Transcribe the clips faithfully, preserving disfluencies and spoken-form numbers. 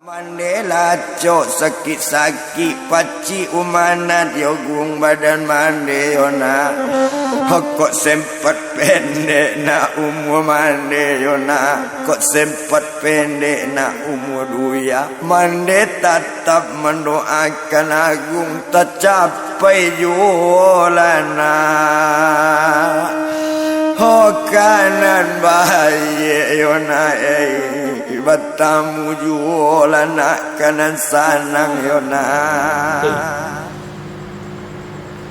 Mande lacok sakik-sakik, pacik umanat yo gung badan mande yo nak. Kok sempat pendek nak umua mande yo nak. Kok sempat pendek nak umua duya. Mande tatap mandoakan agung tacapai juo lah nak. Ho kanan baiak yo nak, eh. Batamu juo lah nak, kanan sanang yo nak.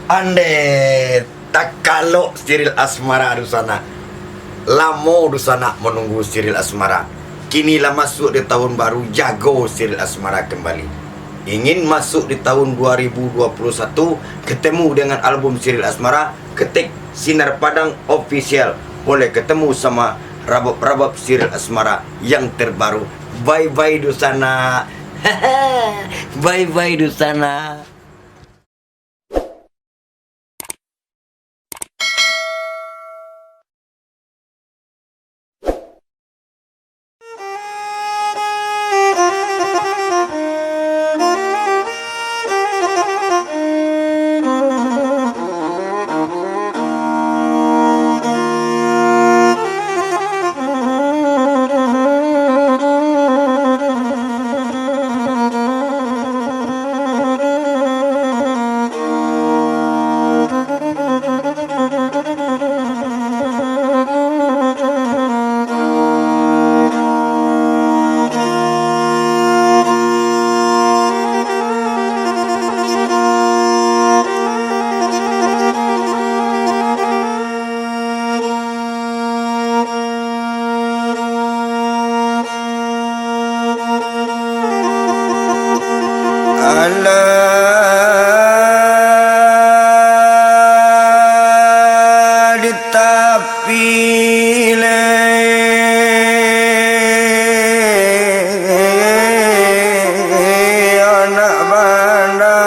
Ande takalok Siril Asmara dunsanak. Lamo dunsanak manunggu Siril Asmara. Kini lah masuak di tahun baru, jago Siril Asmara kembali. Ingin masuak di tahun dua ribu dua puluh satu, ketemu dengan album Siril Asmara, ketik Sinar Padang Official. Boleh ketemu sama rabab-rabab Siril Asmara yang terbaru. Bye-bye dunsanak. Bye-bye dunsanak. Alah, di tapi le, anak bana.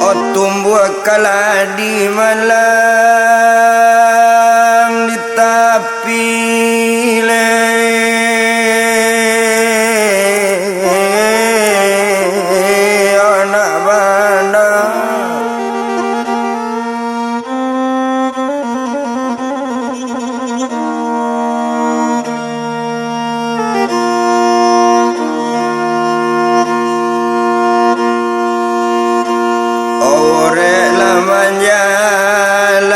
Oh, tumbuah kaladi malang di tapi le, anak bana. Orek lah manjalan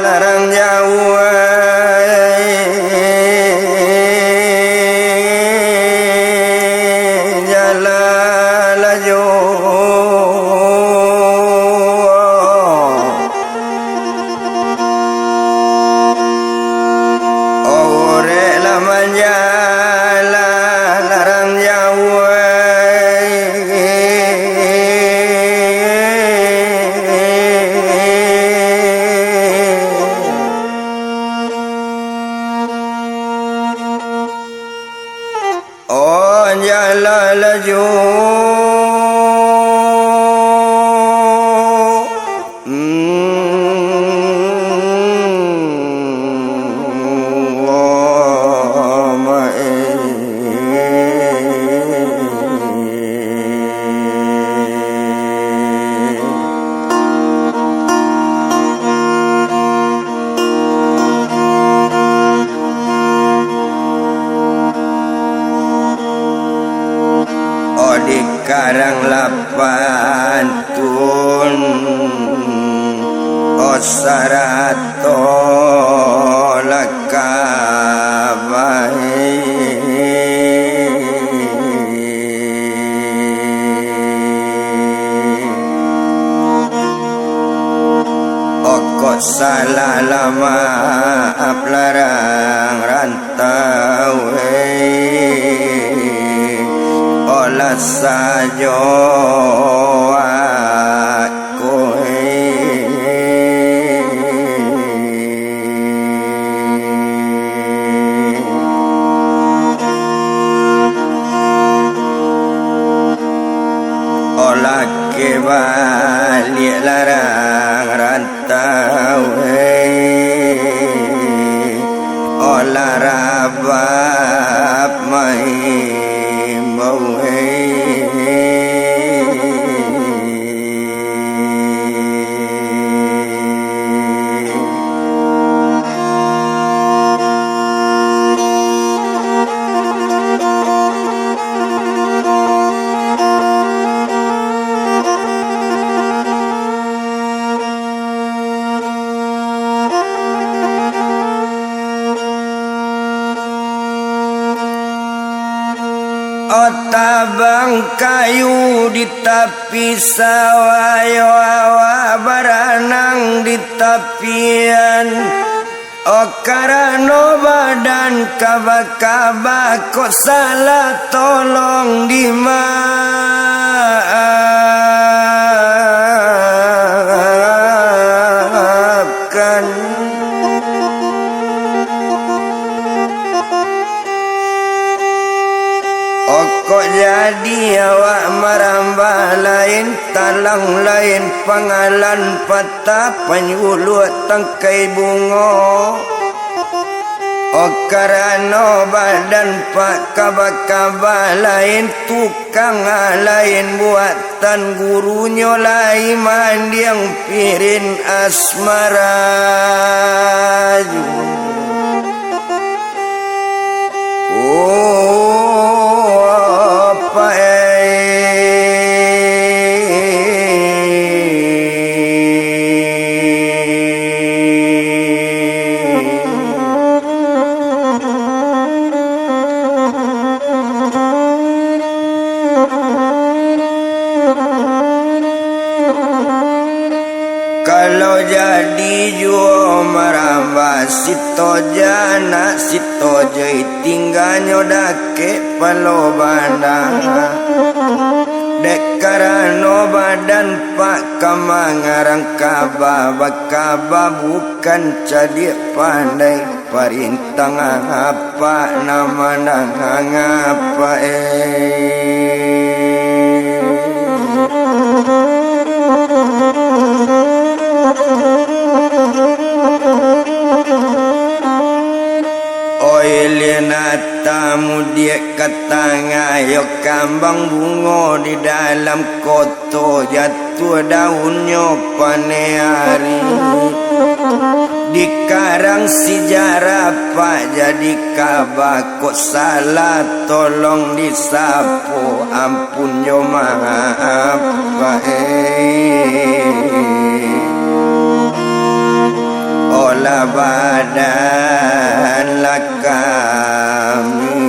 larang jauah, jalan laju. Orek lah manjalan larang jauah. Oh, jalan laju. Hmm, oh, ma-, eh. Oh, dikarang lah pantun, oh, sarato lah kabai. Okok salah lah maaf larang rantau, eh. Olah sajo aku, eh. Ap mai bau, eh. Tabang kayu di tapi sawah, yo awak baranang di tapian. Oh, karano badan kaba-kaba, kok salah tolong dimaafkan. Okok jadi awak marambah lain, talang lain, pangalan patah, panyuluak tangkai bungo. Oh, karano badan pak kaba-kaba lain, tukang lain buatan gurunyo lai mandiang pirin asmara. Oh, apak, eh. Kalau jadi juo marambah, sitoja anak, sitoja tingganyo dakek palo bana. Dek karano badan pak ka mangarang kaba, bakaba bukan cadiak pandai. Parintah apak nan mandanga apak, eh. Oi, lian ata mudiak ka tangah, yo kambang bungo di dalam koto, jatuah daunnyo paneh ari. Dikarang sijarah pak jadi kaba, kok salah tolong disapo, ampun jo maaf pak, eh. Olah badan lah kami.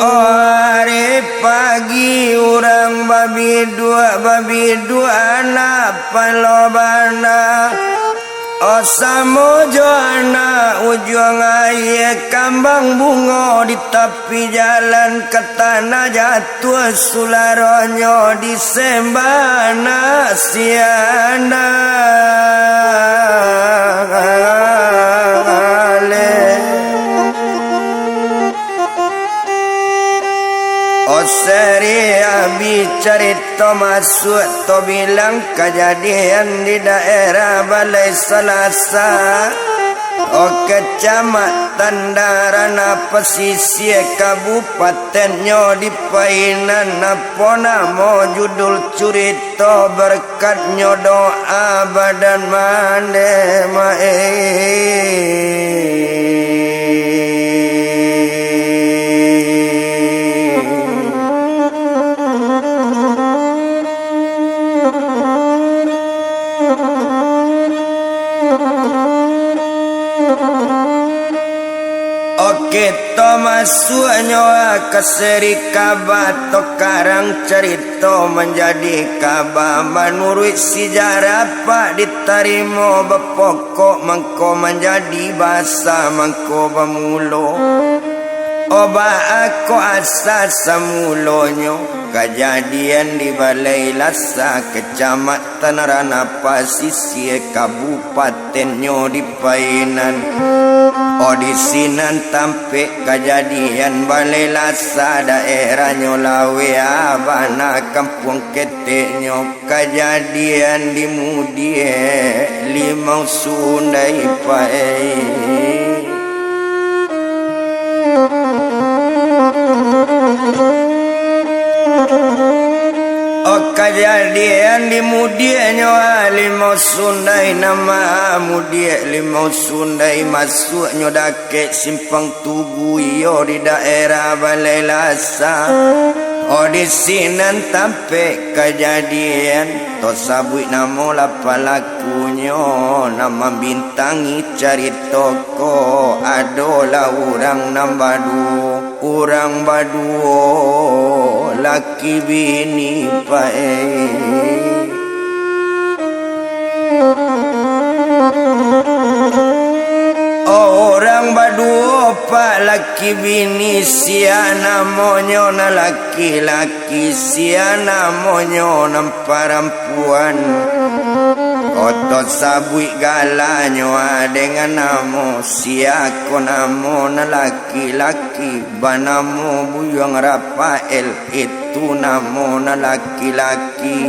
Ari pagi urang babiduak, babiduak anak palo bana. Oh, samo jo anak ujuang aia, kambang bungo di tapi jalan, ka tanah jatuah sularonyo, disembah anak sianak aleh. Oseri abih carito masuak, tobilang kajadian di daerah Balai Salasa, o Kacamatan Darana, Pasisia Kabupatennyo di Painan. Apo namo judul curito? Bar- Katnyo doa badan mande mae. Oke, to masuaknyo ka seri kaba, to karang carito manjadi kaba. Manuruik sijarah pak ditarimo bapokok, mangko manjadi basa mangko bamulo. Oh, baa ko asa samulonyo, kajadian di Balai Lasa, Kecamatan Ranah Pasisia, Kabupatennyo di Painan. Oh, di sinan tampek kajadian Balai Lasa, daerahnyo Laweh, ah, bana kampuang keteknyo. Kajadian di Mudiak Limau Sundai, Pak, eh. Oh, kajadian di Mudiaknyo, ah, Limau Sundai, namo Mudiak Limau Sundai, masuaknyo dakek Simpang Tugu, iyo di daerah Balai Lasa. Oh, di sinan tampek kajadian, to sabuik namo lah palakunyo, nan mambintangi carito ko, adolah urang nan baduo, urang baduo, laki bini, Pak, eh. Oh, urang baduo, Pak, laki bini, sia namonyo nan laki-laki, sia namonyo nan parampuan. Oto sabuik galanyo, ah, dengan namo, sia ko namo nan laki-laki, banamo Buyuang Rafael, itu namo nan laki-laki.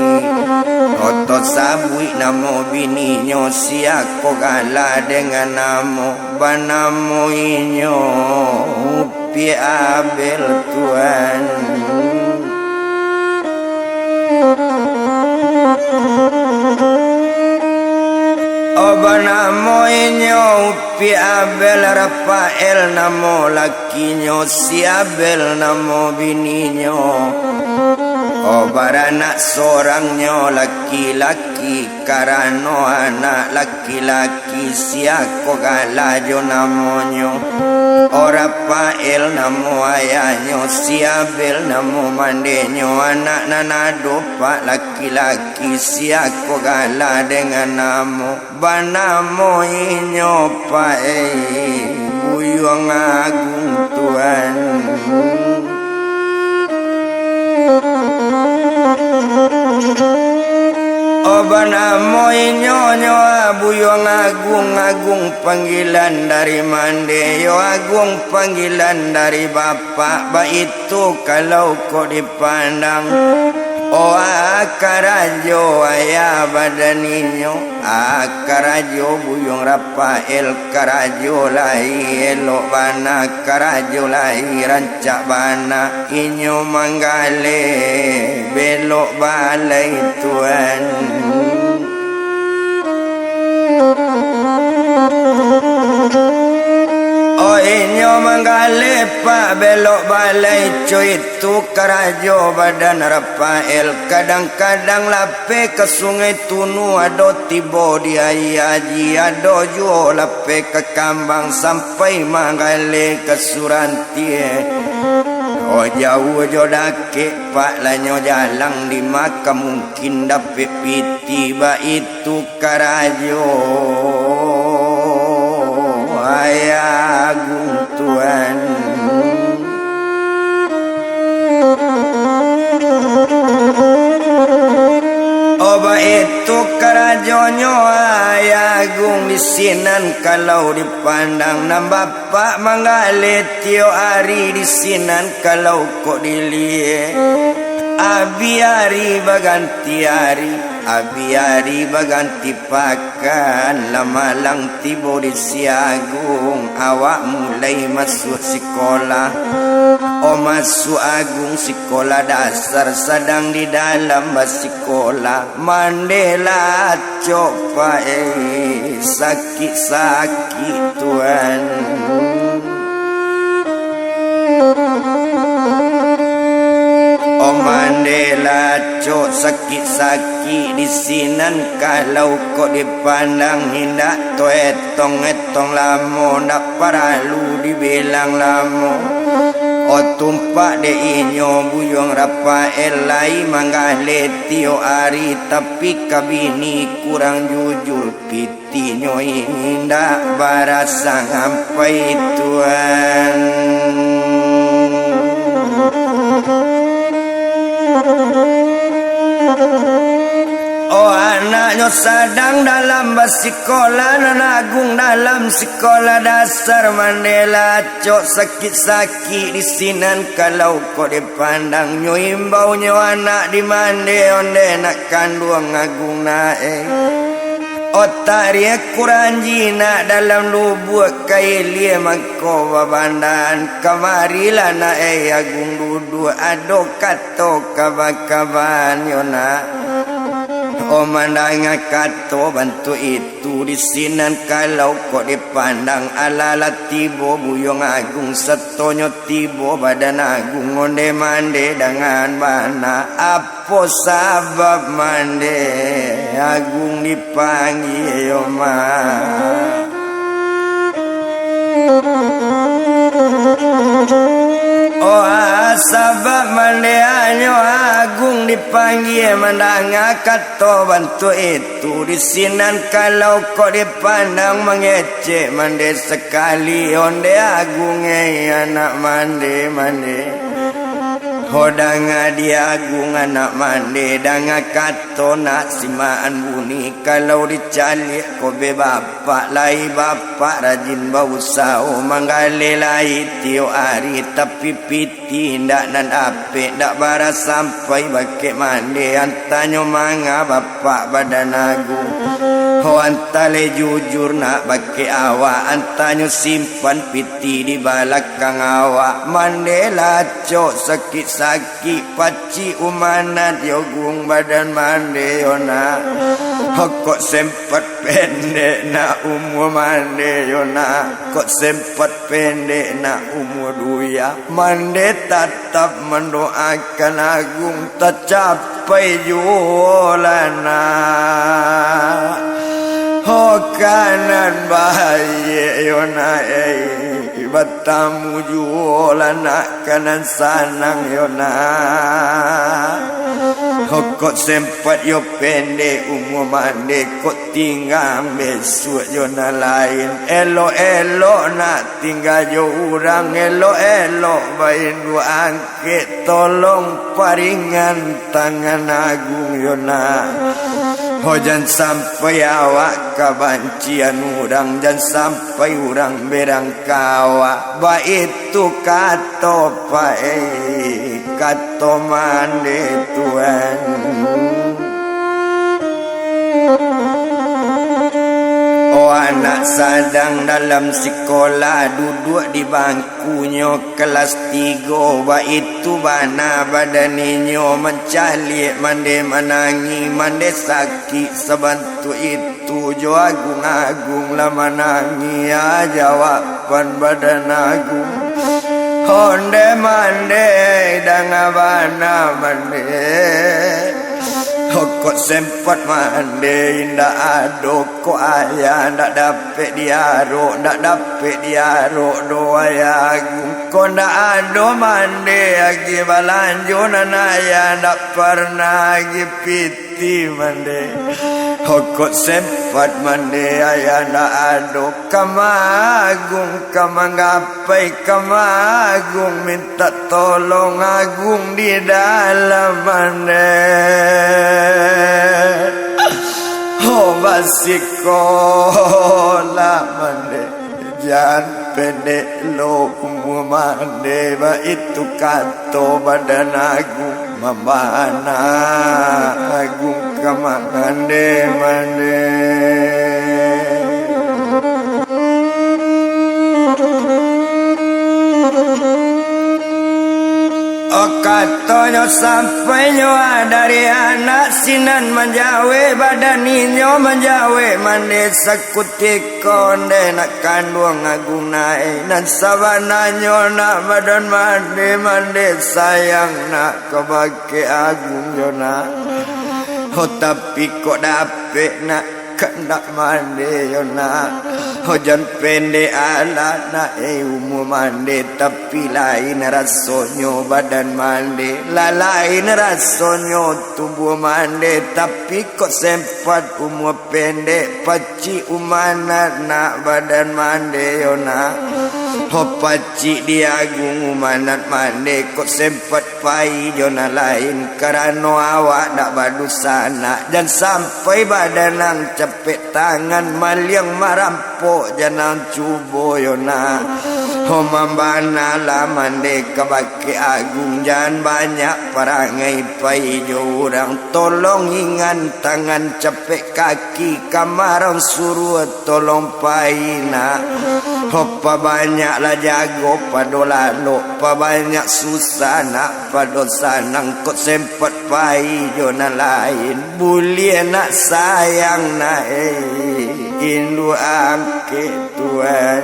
Oto sabuik namo bininyo, sia ko gala dengan namo, banamo inyo Upiak Abel, Tuan. Oh, banamo inyo Upiak Abel, Rafael namo lakinyo, si Abel namo bininyo. Oh, baranak sorangnyo laki-laki, karano anak laki-laki, sia ko gala jo namonyo. Oh, Rafael namo ayahnyo, si Abel namo mandenyo, anak nan ado, Pak, laki-laki, sia ko gala dengan namo, banamo inyo, Pak, eh, Buyuang Agung, Tuan. Oh, banamo inyo nyo, ah, Buyuang Agung, Agung panggilan dari mande, yo, Agung panggilan dari bapak, baitu kalau kok dipandang. Oh, ah, karajo ayah badan inyo, ah, karajo Buyuang Rafael, karajo lai elok bana, karajo lai rancak bana. Inyo manggaleh belok balai, Tuan. Oh, inyo manggaleh, Pak, belok balai, cuy, tu karajo badan Rafael. Kadang-kadang lapeh ka Sungai Tunu, ado tibo di Aia Aji, ado juo lapeh ka Kambang, sampai manggaleh ka Surantie. Oh, jauah jo dakek, Pak, lah nyo jalang, di ma ka mungkin dapek pitih, baitu karajo Ayah Agung, Tuan. Oh, baitu karajonyo, Ayah Agung, di sinan kalau dipandang, nan bapak manggaleh tiok ari, di sinan kalau kok diliek, abih ari baganti ari, abih ari baganti pakan, lah malang tibo di si Agung, awak mulai masuak sikolah. Oh, masuak Agung sikolah dasar, sadang di dalam basikolah. Mande lah acok, Pak, eh, sakik-sakik, Tuan. Oh, mande lah acok sakik-sakik, di sinan kalau kok dipandang, indak to etong-etong lamo, ndak paralu dibilang lamo. Oh, tumpak dek inyo Buyuang Rafael, lai manggaleh tiok ari, tapi ka bini kurang jujur, pitinyo indak barasang ampai, Tuan. Oh, anaknyo sadang dalam basikolah, nan agung dalam sikolah dasar, mande lah acok sakik-sakik di sinan kalau kok dipandang. Nyo imbaunyo anak di mande, onde nak kanduang agung nak, eh. Otak dia kurang jinak dalam lubuak ka ilia mangko babandaan. Kamarilah nak, eh, agung duduak, ado kato kaba-kabaan yo nak. Oh, mandanga kato bantuak itu di sinan kalau kok dipandang, alah lah tibo buyuang agung satonyo tibo badan agung, onde mande dangan bana. Apo sabab mande agung dipanggia yo ma? Oh, ah, sabab mande anyo agung dipanggia, mandanga kato bantuak itu di sinan kalau kok dipandang mangecek mande sakali, onde agung, eh, anak mande, mande. Ho danga di agung anak mande, danga kato nak simaan bunyi, kalau dicaliak ko be bapak, lai bapak rajin bausaho, manggaleh lai tiok ari, tapi piti indak nan apek, ndak bara sampai bakeh mande, antanyo manga bapak badan agung. Ho anta le jujur nak bakeh awak, antanyo simpan piti di balakang awak, mande lah acok sakik-sakik, pacik umanat yo gung badan mande yo nak. Ho kok sempat pendek nak umua mande yo nak, kok sempat pendek nak umua duya, mande tatap mandoakan agung tacapai juo lah nak. Ho kanan baiak yo nak, eh, batamu juo lah nak, kanan sanang yo nak. Ho kok sempat yo pendek umua mande, kok tinggang besuak jo nan lain. Elok-elok nak tingga jo urang, elok-elok bainduak angkek, tolong paringan tangan agung yo nak. Ho jan sampai awak kabancian urang, jan sampai urang berang ka awak, baitu kato paik, kato mande tuan. Oh, anak sadang dalam sikolah, duduak di bangkunyo kelas tigo, baitu bana badan inyo mancaliak mande manangih, mande sakik sabantuak itu. Tu jo agung-agung lah manangih, ah, jawaban badan agung. Onde mande, danga bana mande. Ho kok sempat mande, indak ado kok ayah, ndak dapek diarok, ndak dapek diarok doh ayah agung. Kok ndak ado mande, agiah balanjo nan ayah ndak parnah agiah piti. Ti mande, ho kok sempat mande, ayah ndak ado, ka ma agung, ka manggapai, ka ma agung, mintak tolong agung di dalam mande. Ho basikolah mande. Jan pendek lo umua mande, baitu kato badan agung, mamana agung ka mande-mande. Oh, katonyo sampainyo dari anak sinan manjawek, badan inyo manjawek mande sakutiko. Kondeh nak kanduang agung nae, nan sabananyo nak badan mande, mande sayang nak kabake agung yo nak. Ho tapi kok dapek nak kandak mande yo nak. Ho jan pendek alah nak, eh, umua mande tapi lain rasonyo badan mande, lah lain rasonyo tubuah mande, tapi kok sempat umua pendek, pacik umanat nak badan mande yo nak. Ho pacik di Agung Umanat mande, kok sempat pai jo nan lain, karano awak dak badunsanak, jan sampai badanang capek tangan, maliang marampok jan nan cubo yo nak. Ho mambana lah mande kabake Agung, jan banyak parangai pai jo urang, tolong ingan tangan capek kaki, kamaran suruah tolong pai nak. Ho pabanyak lah jago pado lalok, pabanyak susah nak pado sanang, kok sempat pai jo nan lain. Buliah nak sayang nak, eh, induak angkek tuan.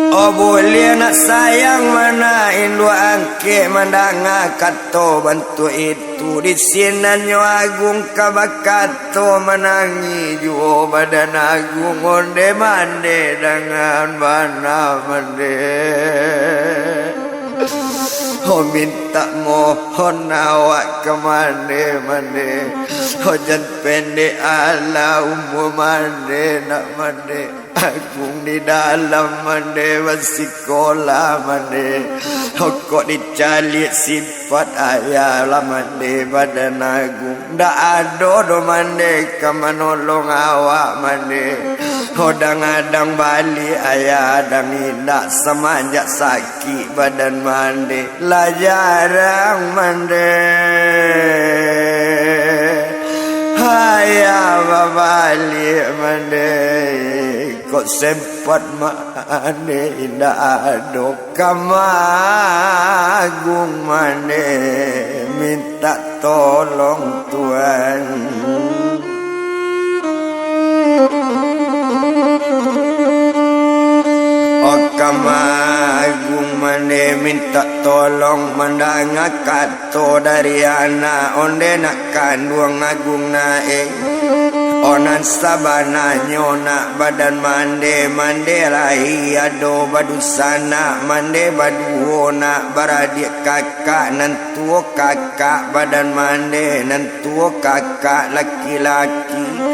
Oh, buliah nak sayang mana induak angkek mandanga kato bantuak itu. Di sinan nyo Agung ka bakato manangih juo badan Agung, onde mande dangan bana mande. Ho mintak mohon awak ka mande mande. Ho jan pendek alah umua mande nak mande. Agung di dalam mande basikolah mande. Ho kok dicaliak sifat ayah lah mande badan Agung. Ndak ado doh mande ka manolong awak mande. Ho dang adang baliak ayah dang indak samanjak sakik badan mande. Lah jarang mande. Ayah babaliak mande. Kok sempat mande indak ado ka Agung mande mintak tolong tuan. Oh ka Agung mande mintak tolong mandanga kato dari anak onde nak kanduang Agung nak eh. Oh nan sabananyo nak badan mande, mande lai ado badunsanak, mande baduo nak baradiak kakak, nan tuo kakak badan mande, nan tuo kakak laki-laki.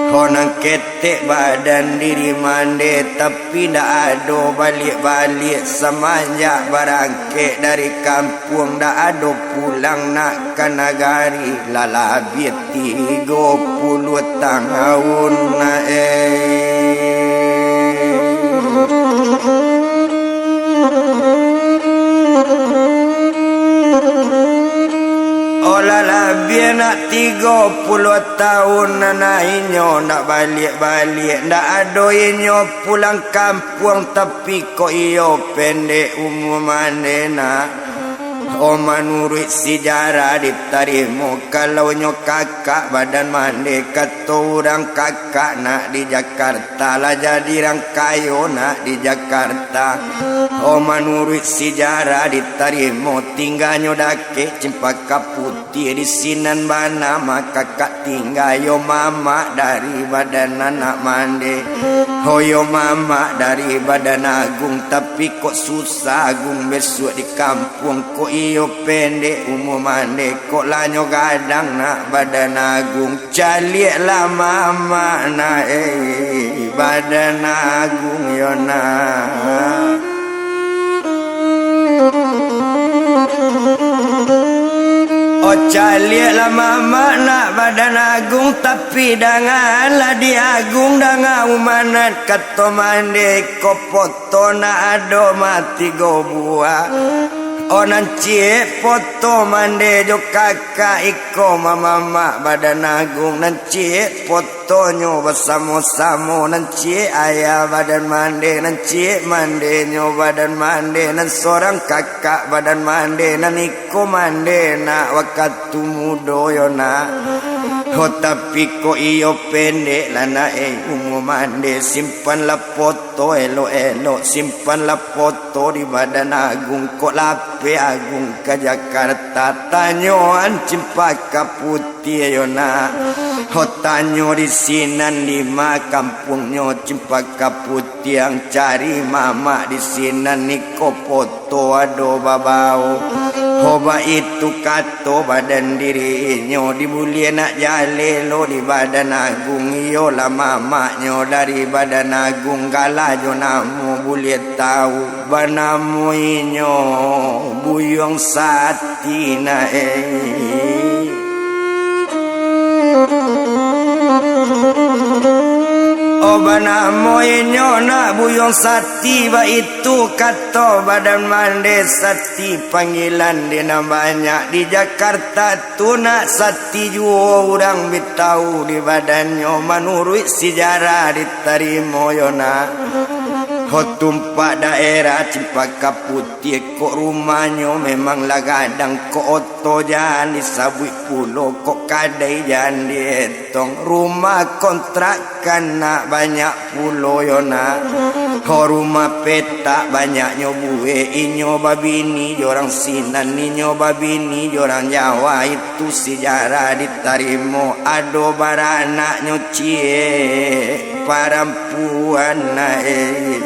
Ho nan ketek badan diri mande, tapi ndak ado baliak-baliak samanjak barangkek dari kampuang. Puang dak ado pulang nak ka nagari, lah labiah tigo puluah tahun nak, eh. Oh, lah labiah nak tigo puluah tahun nan inyo ndak baliak-baliak, ndak ado inyo pulang kampuang, tapi kok iyo pendek umua mande nak. Oh, manuruik sijarah ditarimo, kalau nyo kakak badan mande, kato urang kakak nak di Jakarta, lah jadi rang kayo nak di Jakarta. Oh, manuruik sijarah ditarimo, tingganyo dakek Cempaka Putiah, di sinan banama kakak tingga, yo mamak dari badan anak mande. Ho yo mamak dari badan Agung, tapi kok susah Agung besuak di kampuang, kok iyo pendek umua mande, kok lah nyo gadang nak badan Agung. Caliaklah mamak nak, eh, badan Agung yo nak. Oh, caliaklah mamak nak badan Agung, tapi dangalah di Agung, danga umanat kato mande, ko poto nak ado mah tigo buah. Oh, nan ciek poto mande jo kakak, iko mamamak badan Agung, nan ciek poto tonyo basamo-samo, nan ciek ayah badan mande, nan ciek mandenyo badan mande, nan sorang kakak badan mande, nan iko mande nak wakatu mudo yo nak. Ho, tapi kok iyo pendek lah nak, eh, umua mande, simpanlah poto elok-elok, simpanlah poto di badan Agung, kok lapeh Agung ka Jakarta, tanyoan Cempaka Putiah. Tiah yo nak. Ho, tanyo di sinan di ma kampuangnyo Cempaka Putiah, cari mamak di sinan, iko poto ado babao. Ho baitu kato badan dirinyo, dibuliah nak jaleh lo di badan agung, iyolah mamaknyo dari badan agung, gala jo namo buliah tau, banamo inyo Buyuang Sati na, eh. Oh, banamo inyo nak Buyuang Sati, baitu kato badan mande Sati, panggilan di nan banyak di Jakarta tu nak Sati juo urang bi tau di badannyo, manuruik sijarah ditarimo yo nak. Ho tumpak daerah Cempaka Putiah, kok rumahnyo memang lah gadang, kok oto jan disabuik pulo, kok kadai jan dietong, rumah kontrakan nak banyak pulo yo nak. Ho rumah petak banyaknyo buek, inyo babini jo urang sinan, inyo babini jo urang Jawa, itu sijarah ditarimo, ado baranaknyo ciek parampuan na, eh.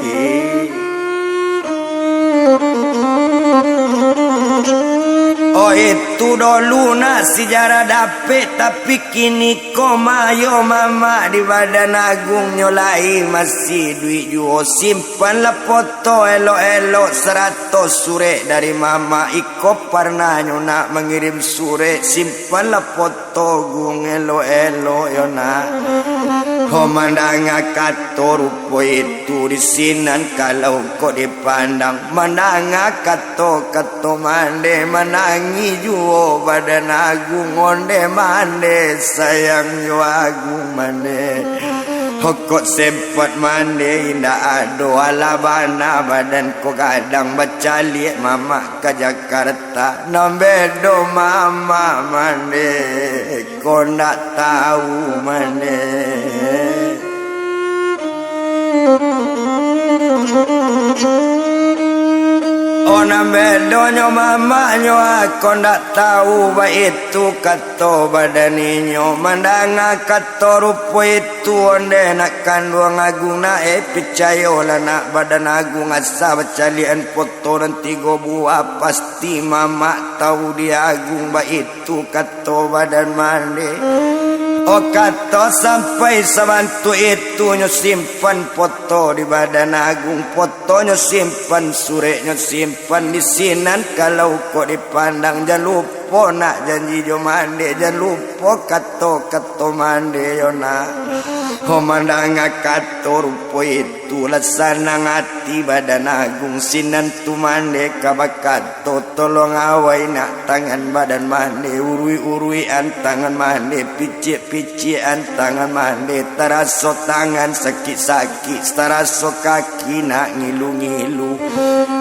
Oh, itu dolu nak sijarah dapek, tapi kini ko mayo mamak di badan agungnyo lai masih iduik juo. Simpanlah foto elok-elok, sarato surek dari mamak, iko parnahnyo nak mangirim surek, simpanlah foto Agung elok-elok yo nak. Ho mandanga kato rupo itu, di sinan kalau kok dipandang, mandanga kato-kato mande, manangih juo badan agung, onde mande sayang jo agung mande. Ho kok sempat mande indak ado, alah bana badan ko gadang, bacaliak mamak ka Jakarta. Nan bedo mamak mande, ko ndak tau mande. Oh, nan bedonyo mamaknyo, ko ndak tau, baitu kato badan inyo. Mandanga kato rupo itu, onde nak kanduang agung nak, eh, picayolah nak, badan agung asa bacaliakan foto nan tigo buah, pasti mamak tau di agung, baitu kato badan mande. Oh, kato sampai sabantuk itu, nyo simpan foto di badan agung, fotonyo simpan, sureknyo simpan di sinan, kalau kok dipandang, jan lupo nak janji jo mande, jan lupo kato-kato mande yo nak. Ho mandanga kato rupo itu, lah sanang ati badan agung, sinan tu mande ka bakato, tolong awai nak tangan badan mande, uruik-uruikan tangan mande, picik-picikan tangan mande, taraso tangan sakik-sakik, taraso kaki nak ngilu-ngilu.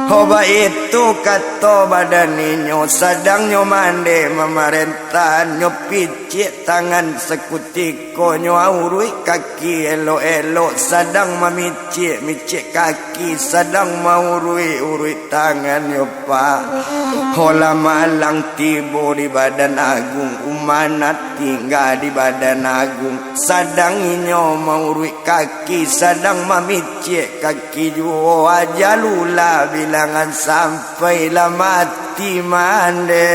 Ho baitu kato badan inyo, sadang nyo mande mamarentah, nyo picik tangan sakutiko, nyo auruik kaki elok-elok, sadang mamicik-micik kaki, sadang mauruik-uruik tangan yo pak. Ho lah malang tibo di badan agung, umanah tingga di badan agung, sadang inyo mauruik kaki, sadang mamicik kaki juo, ajalulah bilangan sampai, lah mati mande.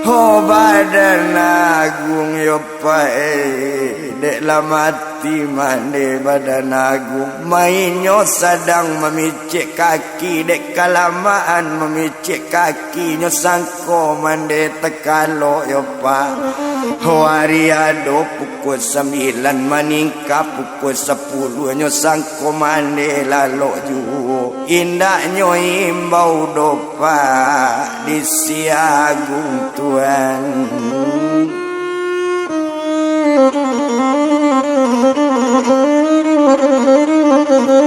Ho badan agung yo pai, dek lah mati mande badan agung, mainyo sadang mamicik kaki, dek kalamaan mamicik kaki, nyo sangko mande takalok yo pak. Ho ari ado pukua sambilan, maningka pukua sapuluah, nyo sangko mande lalok juo, indak nyo imbau doh pak di si agung tuan.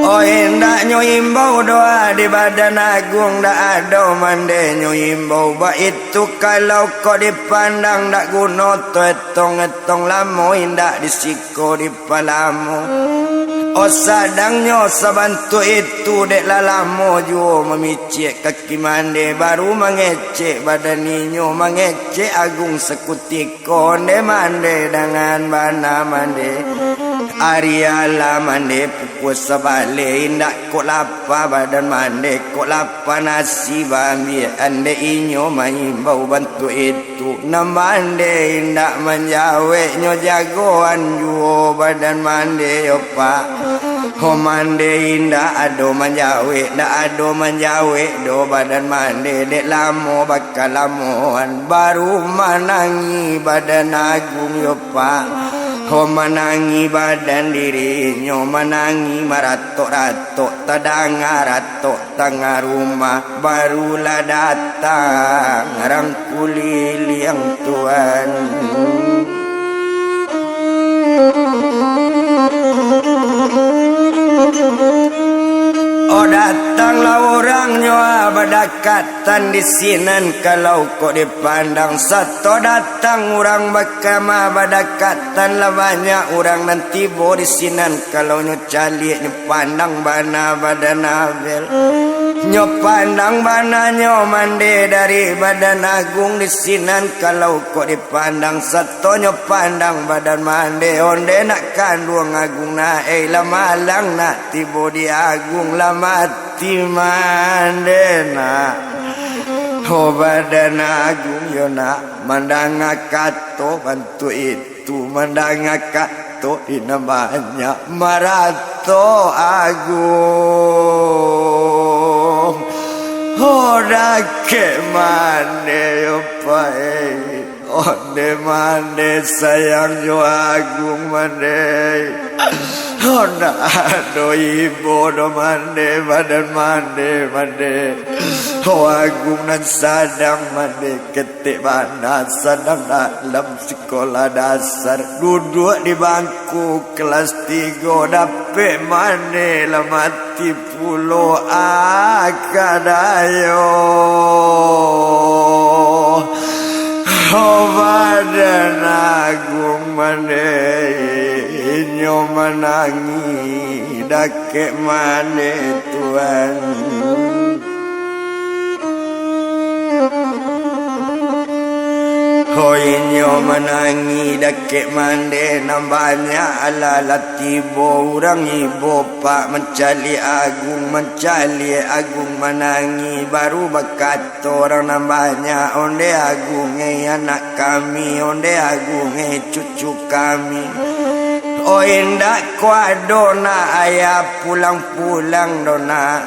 Oh, indak nyo imbau doh di badan agung, ndak ado mande nyo imbau, baitu kalau kok dipandang, ndak guno tu etong-etong, lamo indak di siko di palamo. Oh, sadangnyo sabantuk itu, dek lah lamo juo mamicik kaki mande, baru mangecek badan inyo, mangecek agung sakutiko, onde mande dangan bana mande. Ari alah mande pukua Sabale indak kok lapa badan mande, kok lapa nasi baambiak, andeh inyo maimbau bantuak itu. Nan mande indak manjawek, nyo jagoan juo badan mande yo, Pak. Ho mande indak ado manjawek, ndak ado manjawek doh badan mande, dek lamo bakalamoan, baru manangi badan agung yo, Pak. Ho manangi badan dirinyo, manangi maratok-ratok, tadanga ratok tangah rumah, barulah datang rang kuliliang tuan. Oh, datanglah urang nyo, ah, badakat. Tan di sinan kalau kok dipandang, sato datang urang bakama badakatan, lah banyak urang nan tibo di sinan kalau nyo caliak, nyo pandang bana badan Abel. Nyo pandang bana nyo mande dari badan agung di sinan kalau kok dipandang, sato nyo pandang badan mande, onde nak kanduang agung nak, eh, lah malang nak tibo di agung, lah mati mande nak. Oh, badan agung yo nak, mandanga kato bantuak itu, mandanga kato di nan banyak maratok agung. Oh, dakek mande yo, Pak, eh. Onde mande sayang jo agung mande. Onde ado ibo doh mande, badan mande, mande. Oh, agung nan sadang mande, ketek bana sadang dalam sikolah dasar. Duduak di bangku kelas tigo, dapek mande lah mati pulo akadayo. Oh, badan agung mande, inyo manangi dakek mande tuan. Ho inyo manangi dakek mande nan banyak, alah lah tibo urang ibo, Pak, mancaliak agung, mancaliak agung manangi, baru bakato urang nan banyak, onde agung, eh, anak kami, onde agung, eh, cucu kami. Oh, indak ko ado nak ayah pulang-pulang doh nak.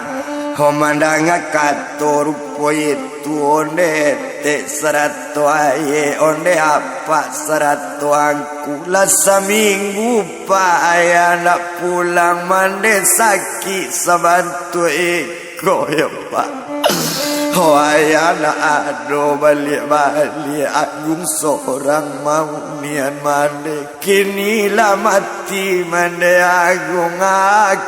Ho mandanga kato rupo itu, onde etek sarato ayek, onde apak sarato angku. Lah saminggu, Pak, ayah ndak pulang mande, sakik sabantuak iko yo, Pak. Oh, ayah ndak ado baliak-baliak, agung sorang mau nian mande. Kini lah mati mande agung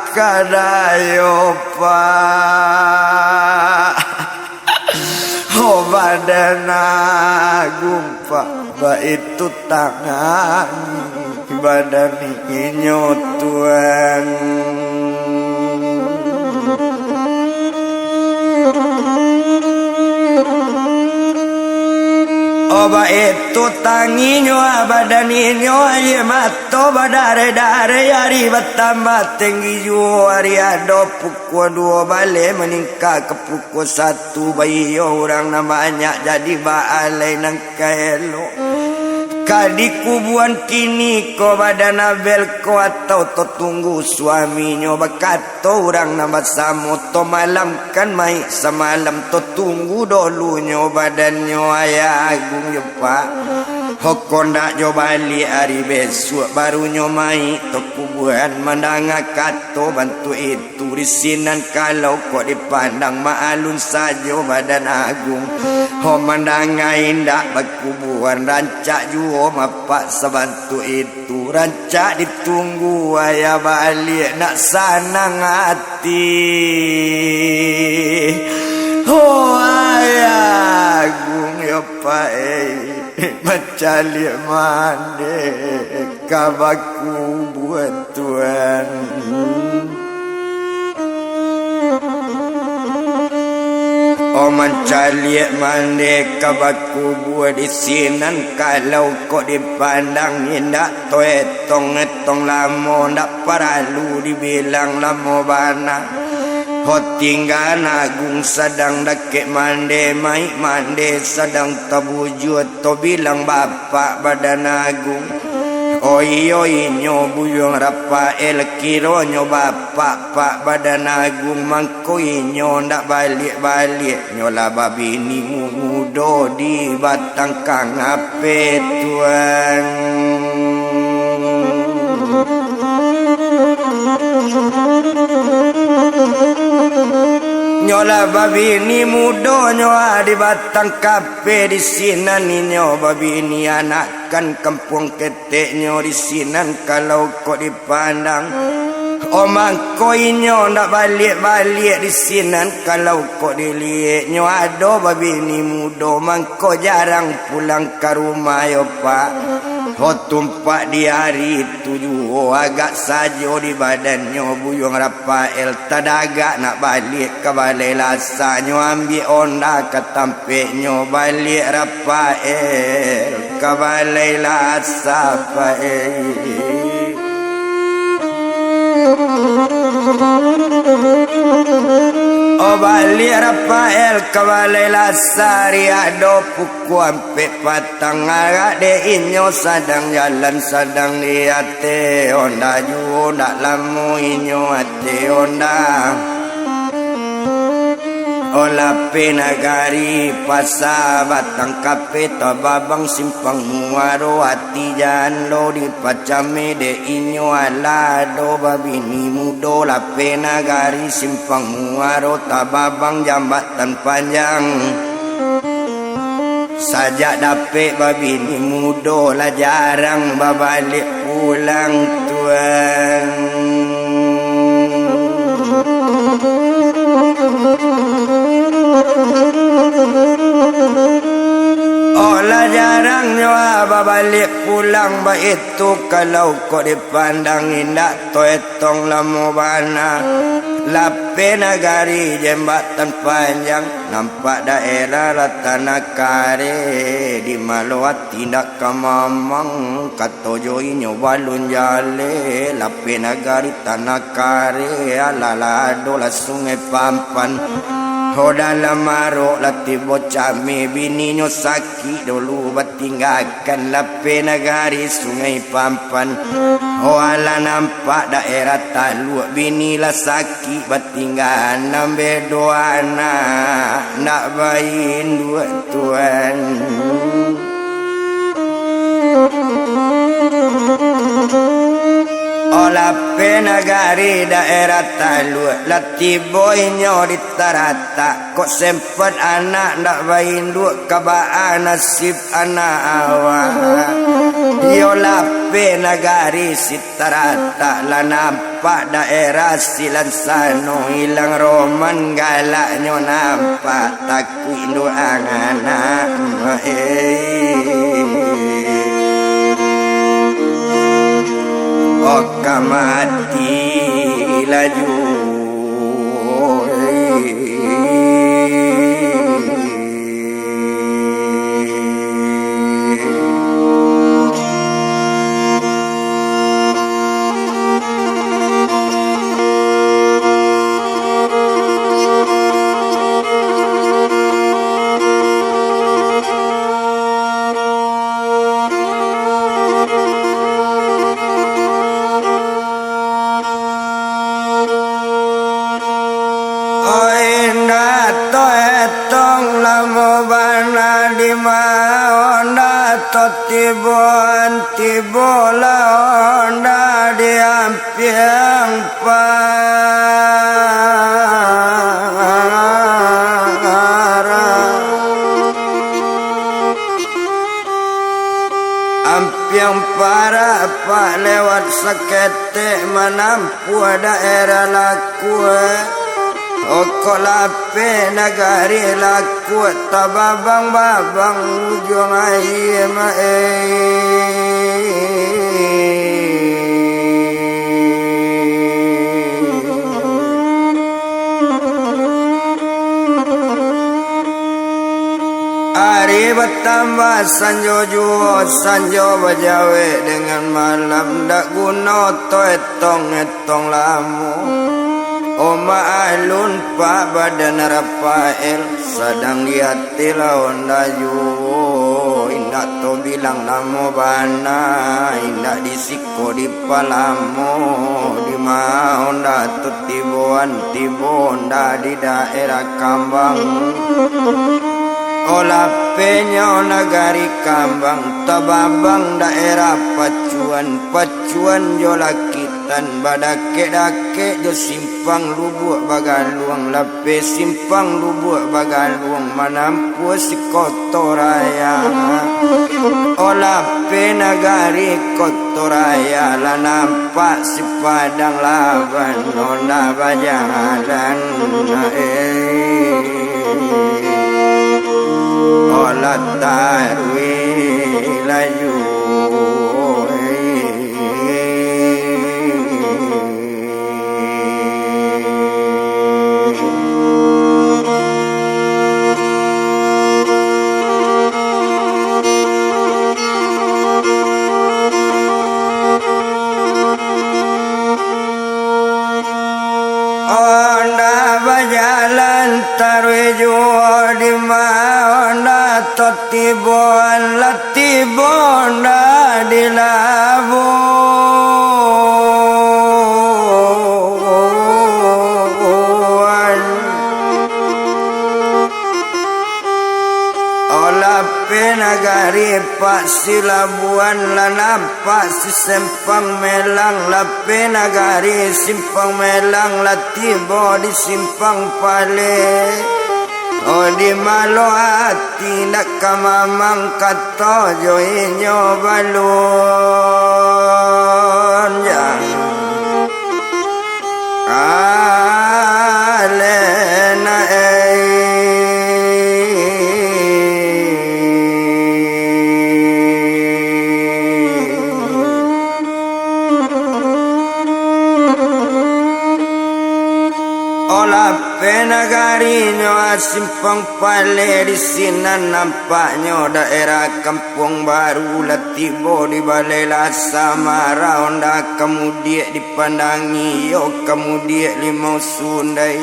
akadayo, Pak. Oh, badan agung, Pak, baitu tangan badan inyo tuan. Oh, baitu tanginyo, ah, badan inyo, aia mato badareh-dareh, ari batambah tinggi juo, ari ado pukua duo baleh maningka ka pukua satu, baiyo urang nan banyak jadi baalai nan ka elok. Ka dikubuan kini ko badan Abel ko atau tatunggu suaminyo, bakato urang nan basamo, tamalamkan mayik samalam, tatunggu dolunyo badannyo ayah agung jo pak. Ho kondak jo baliak ari besuak, barunyo mayik takubuan. Mandanga kato bantuak itu, di sinan kalau kok dipandang, maalun sajo badan agung. Ho mandanga indak bakubuan, rancak juo mapak sabantuak itu. Rancak ditunggu ayah baliak, nak sanang ati. Ho ayah agung yo pae, mancaliak mande ka bakubuan tuan. O mancaliak mande ka bakubua di sinan, kalau kok dipandang indak toetong-etong lamo, ndak paralu dibilang lamo bana. Ho tingga Anak Agung sadang dakek mande, maik mande sadang tabujua, to bilang bapak Badan Agung. O iyo, inyo Buyuang Rafael, kironyo bapak, Pak Badan Agung, mangko inyo ndak baliak-baliak, nyo lah babini mudo di batang kangape, Tuan. Nyo lah babini mudo, nyo ah di batang kape di sinan, inyo babini anakan kampuang keteknyo di sinan, kalau kok dipandang. O mangko inyo ndak baliak-baliak di sinan, kalau kok diliek nyo ado babini mudo, mangko jarang pulang ka rumah yo, Pak. Ho tumpak di ari tu juo, agak sajo di badannyo Buyuang Rafael, tadagak nak baliak ka balai lasa, nyo ambiak onda ka tampeknyo, baliak Rafael ka balai lasa, Pak, eh. O baliak Rafael ka balai lasa, ari ado pukua ampek patang, agak dek inyo sadang jalan, sadang di ateh onda juo, ndak lamo inyo ateh onda. O Lapeh Nagari, Pasa Batang Kape, Tababang Simpang Muaro, ati jan lo dipacameh dek inyo, alah ado babini mudo, Lapeh Nagari, Simpang Muaro, Tababang, Jambatan Panjang. Sajak dapek babini mudo, lah jarang babaliak pulang, Tuan. O lah jarang nyo babaliak pulang, baitu kalau kok dipandang indak toetong lamo bana. Lapeh Nagari, Jambatan Panjang, nampak daerah lah tanah kareh, di malo ati ndak ka mamang, kato jo inyo balun jaleh. Lapeh Nagari, tanah kareh, alah lah ado lah Sungai Pampan. Ho dalam arok lah tibo cameh, bininyo sakik dulu batinggakan, Lapeh Nagari, Sungai Pampan. Ho alah nampak daerah taluak, bini lah sakik batinggakan, ambe duo anak ndak bainduak, Tuan. O Lapeh Nagari, daerah taluak, lah tibo inyo di Taratak, kok sempat anak ndak bainduak, ka baa nasib anak awak. Iyo Lapeh Nagari, si Taratak lah nampak daerah silansano, ilang roman galaknyo nampak, takuik induak anak, eh. O ka mati laju. Oi, ndak toetong lamo bana, di ma onda to tiboan, tibo lah onda di ampiang parak. Ampiang parak, Pak, lewat saketek manampuah daerah Lakue. O kok Lapeh Nagari Lakue, tababang-babang ujuang aia, eh. Ari batambah sanjo juo, sanjo bajawek dengan malam, dak guno to etong-etong lamo. Omak alun pak badan Rafael, sadang di ati lah onda juo, indak to bilang lamo bana, indak di siko di palamo, di ma onda tu tiboan, tibo onda di daerah Kambang. Olapenyo nagari Kambang, tababang daerah Pacuan, Pacuan jo Lakitan, badakek-dakek jo Simpang Lubuak Bagaluang, lapeh Simpang Lubuak Bagaluang, manampuah si Koto Raya. Olape nagari Koto Raya, lah nampak si Padang Laban, onda bajalan, eh. Olah taruih laju, eh. Onda bajalan taruih juo, di ma onda to tiboan, lah tibo onda di Labuan. Olah pe nagari pak si Labuan, lah nampak si Simpang Melang, lah pe nagari Simpang Melang, lah tibo di Simpang Paleh. Oh, di malo ati ndak ka mamang, kato jo inyo balun, jan. Alena ei. Olah pe nagarinyo Simpang Paleh, di sinan nampaknyo daerah Kampuang Baru, lah tibo di balai lah samara, onda ka mudiak dipandangi, iyo ka mudiak limau sundai.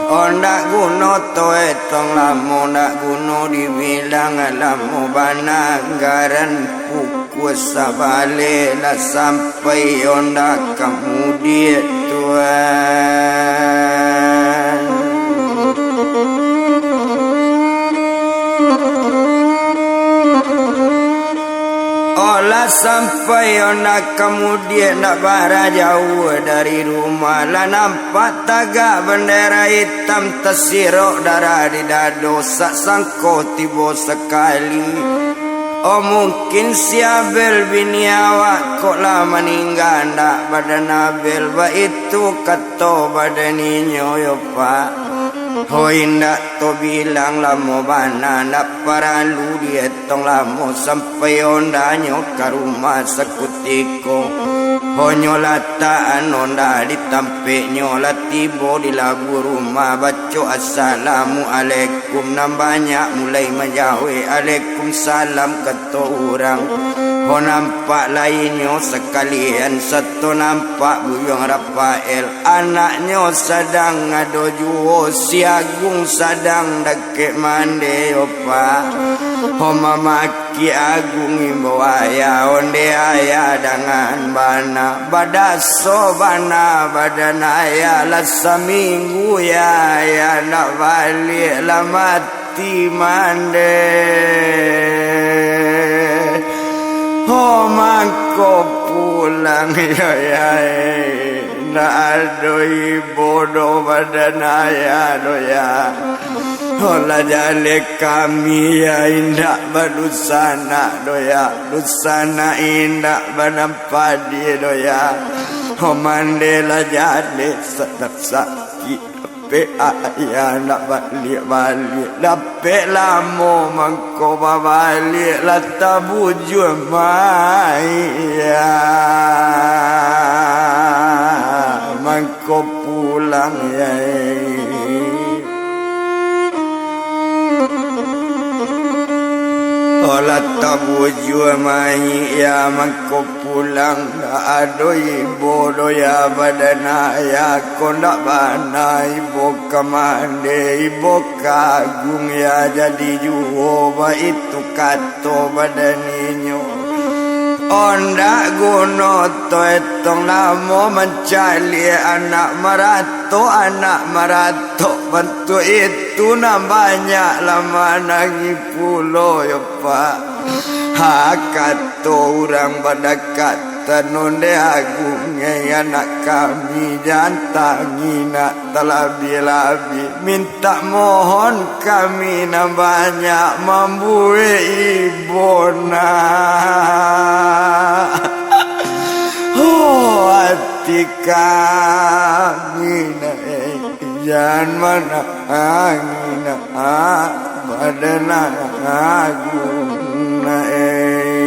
Onda guno to etong lamo, ndak guno dibilang lamo bana, anggaran pukua sabaleh lah sampai onda ka mudiak tuan. Olah sampai onda ka mudiak, ndak bara jauah dari rumah, lah nampak tagak bandera itam tasirok darah di dado, sak sangko tibo sakali. Oh, mungkin si Abel bini awak kok lah maningga, ndak badan Abel, baitu kato badan inyo yo, Pak. Hoi, ndak to bilang lamo bana, ndak paralu dietong lamo, sampai ondanyo ka rumah sakutiko. Honyo latakan onda di tampeknyo, lah tibo di labuah rumah, baco assalamualaikum, nan banyak mulai manjawek alaikumsalam, kato urang. Ho, nampak lainyo sakalian, sato nampak Buyuang Rafael, anaknyo sadang ado juo, si Agung sadang dakek mande, yo, Pak. Ho, mamaki Agung imbau ayah, onde ayah dangan bana, badaso bana badan ayah, lah saminggu ya ayah ndak baliak, lah mati mande. Ho, mangko pulang yo, ya, eh. Ndak ado ibo doh badan ayah doh, ya. Ho, lah jaleh kami, ya, indak badunsanak doh, ya. Dunsanak indak banampadi doh, ya. Ho, mande lah jaleh, sadang sakik. Dapek ayah ndak baliak-baliak, dapek lamo mangko babaliak, lah tabujua ma ayah mangko pulang, ya. Lah tabujua mayik, ya mangko pulang, ndak ado ibo doh, ya badan ayah ko ndak bana ibo ka mande, ibo ka Agung, ya jadi juo, baitu kato badan inyo. Ondak guno toh etong lamo mancaliak anak maratok, anak maratok bantuak itu nan banyak lah manangih pulo yo, Pak. Ha, kato urang badakatan, Onde Agung, ngai anak kami, jan tangih nak talabiah-labiah. Mintak mohon kami nan banyak mambuek ibo nak. Ho, ati kami nak, eh, jan manangih nak, badan Agung nak, eh.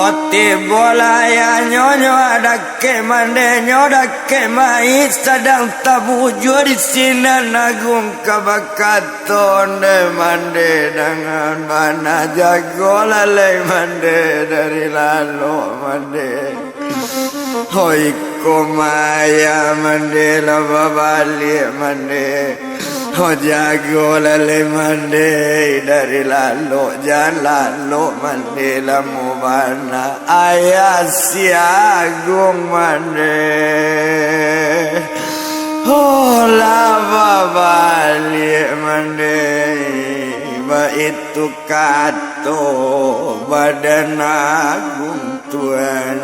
Oti bolayah nyo, nyo dakek mande, nyo dakek mayik, sadang tabujua di sinan Agung ka bakato, Onde mande, dangan bana jago lalai mande dari lalok mande. Hoi ko maya mande lah babaliak mande. Ho jago lalai mande dari lalok, jan lalok mande lamo bana. Ayah si Agung mande. Ho lah babaliak mande. Baitu kato badan Agung Tuan.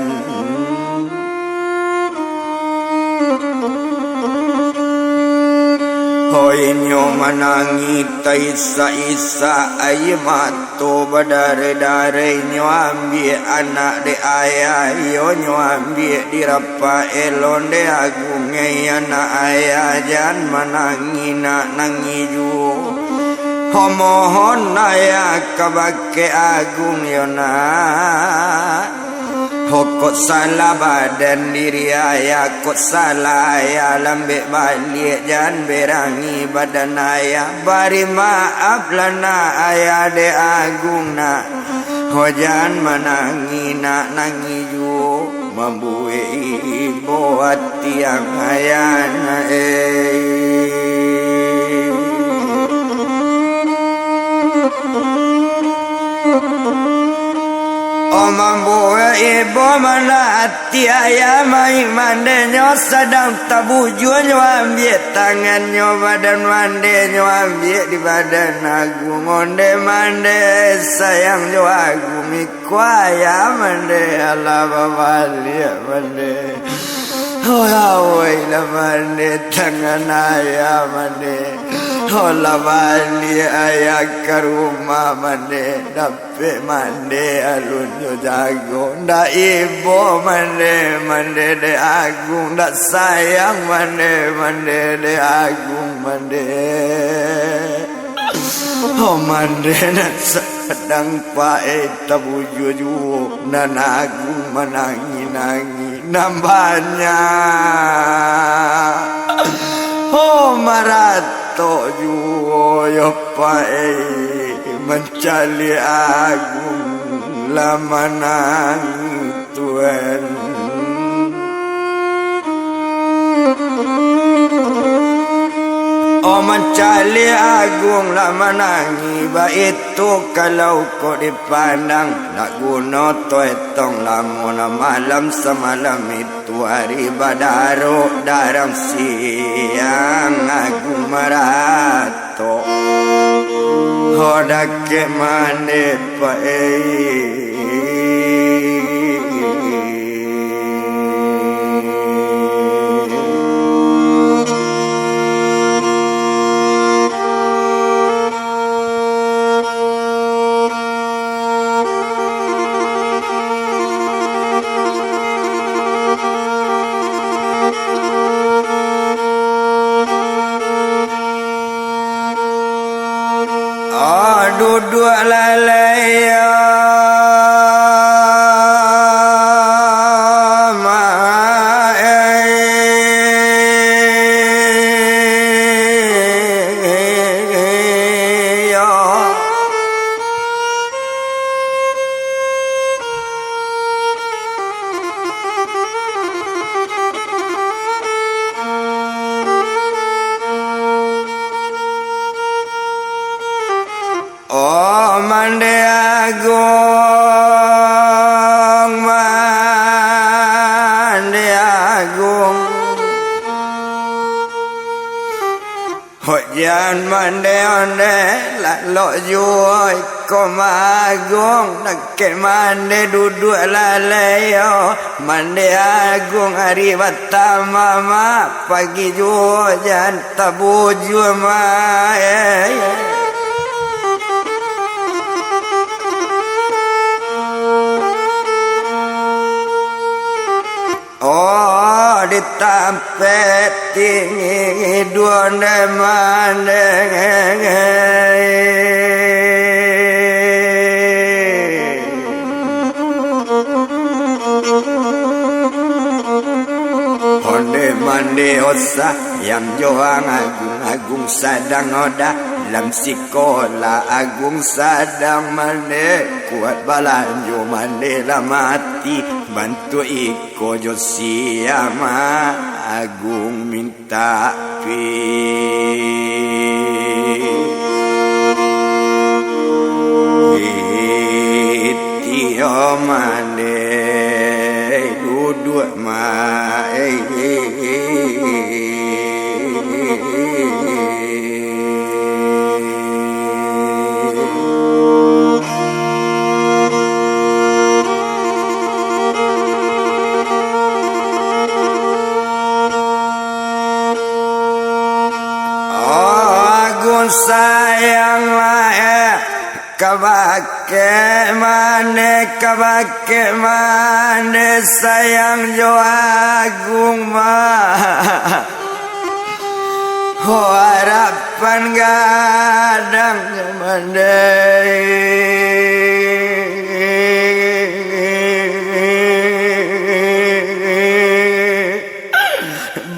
Hoi nyo manangih taisak-isak, aia mato badareh-dareh, nyo ambiak anak dek ayah, iyo nyo ambiak di Rafael, Onde Agung, ngai anak ayah, jan manangih nak, nangih juo. Ho mohon ayah kabake Agung yo nak. Ho kok salah badan diri ayah, kok salah ayah lambek baliak, jan berangih badan ayah. Bari maaf lah nak ayah dek Agung nak. Ho jan manangih nak, nangih juo. Mambuek ibo ati ang ayah nak, eh. Oh, mambuek ibo mano ati ayah, mayik mande nyo sadang tabujua, nyo ambiak tangan nyo badan mande, nyo ambiak di badan Agung, Onde mande, sayang jo Agung. Ko ayah mande, alah babaliak mande. Oh, awai lah mande, tangan ayah mande. Oh, lah baliak ayah ka rumah mande. Dapek mande alun jo jago. Ndak ibo mande, mande dek Agung. Ndak sayang mande, mande dek Agung mande. Oh, mande nan sadang paek tabujua juo, nan Agung manangih-nangih nan banyak. Oh, maratok juo yo paek mancaliak Agung lah manangih. Tuan. Oh, mancaliak Agung lah manangih, baitu kalau kok dipandang, ndak guno toh etong lamo nan malam samalam itu, ari badarok darang siang Agung marat. Tok. Ho dakek mande paek. Ah, duduak lalai, ah, ma-, eh. Agung. Hok jan mande-mande, lalok juo iko maagung, dakek mande duduak lalai yo, mande agung ari batama ma, pagi juo jan tabujua ma, eh. Oh, di tampek tinggi duo nde mande. Onde mande osah yang joang agung-agung sadang odah lam sikolah agung sadang mande kuat balanjo mande lah mati bantuak i- Ko jo sia ma agung mintak pi. Tio mande duduak ma, eh. Agung sayang ma, eh, kabake mande, kabake mande sayang jo agung ma. Ho arapan gadang mande.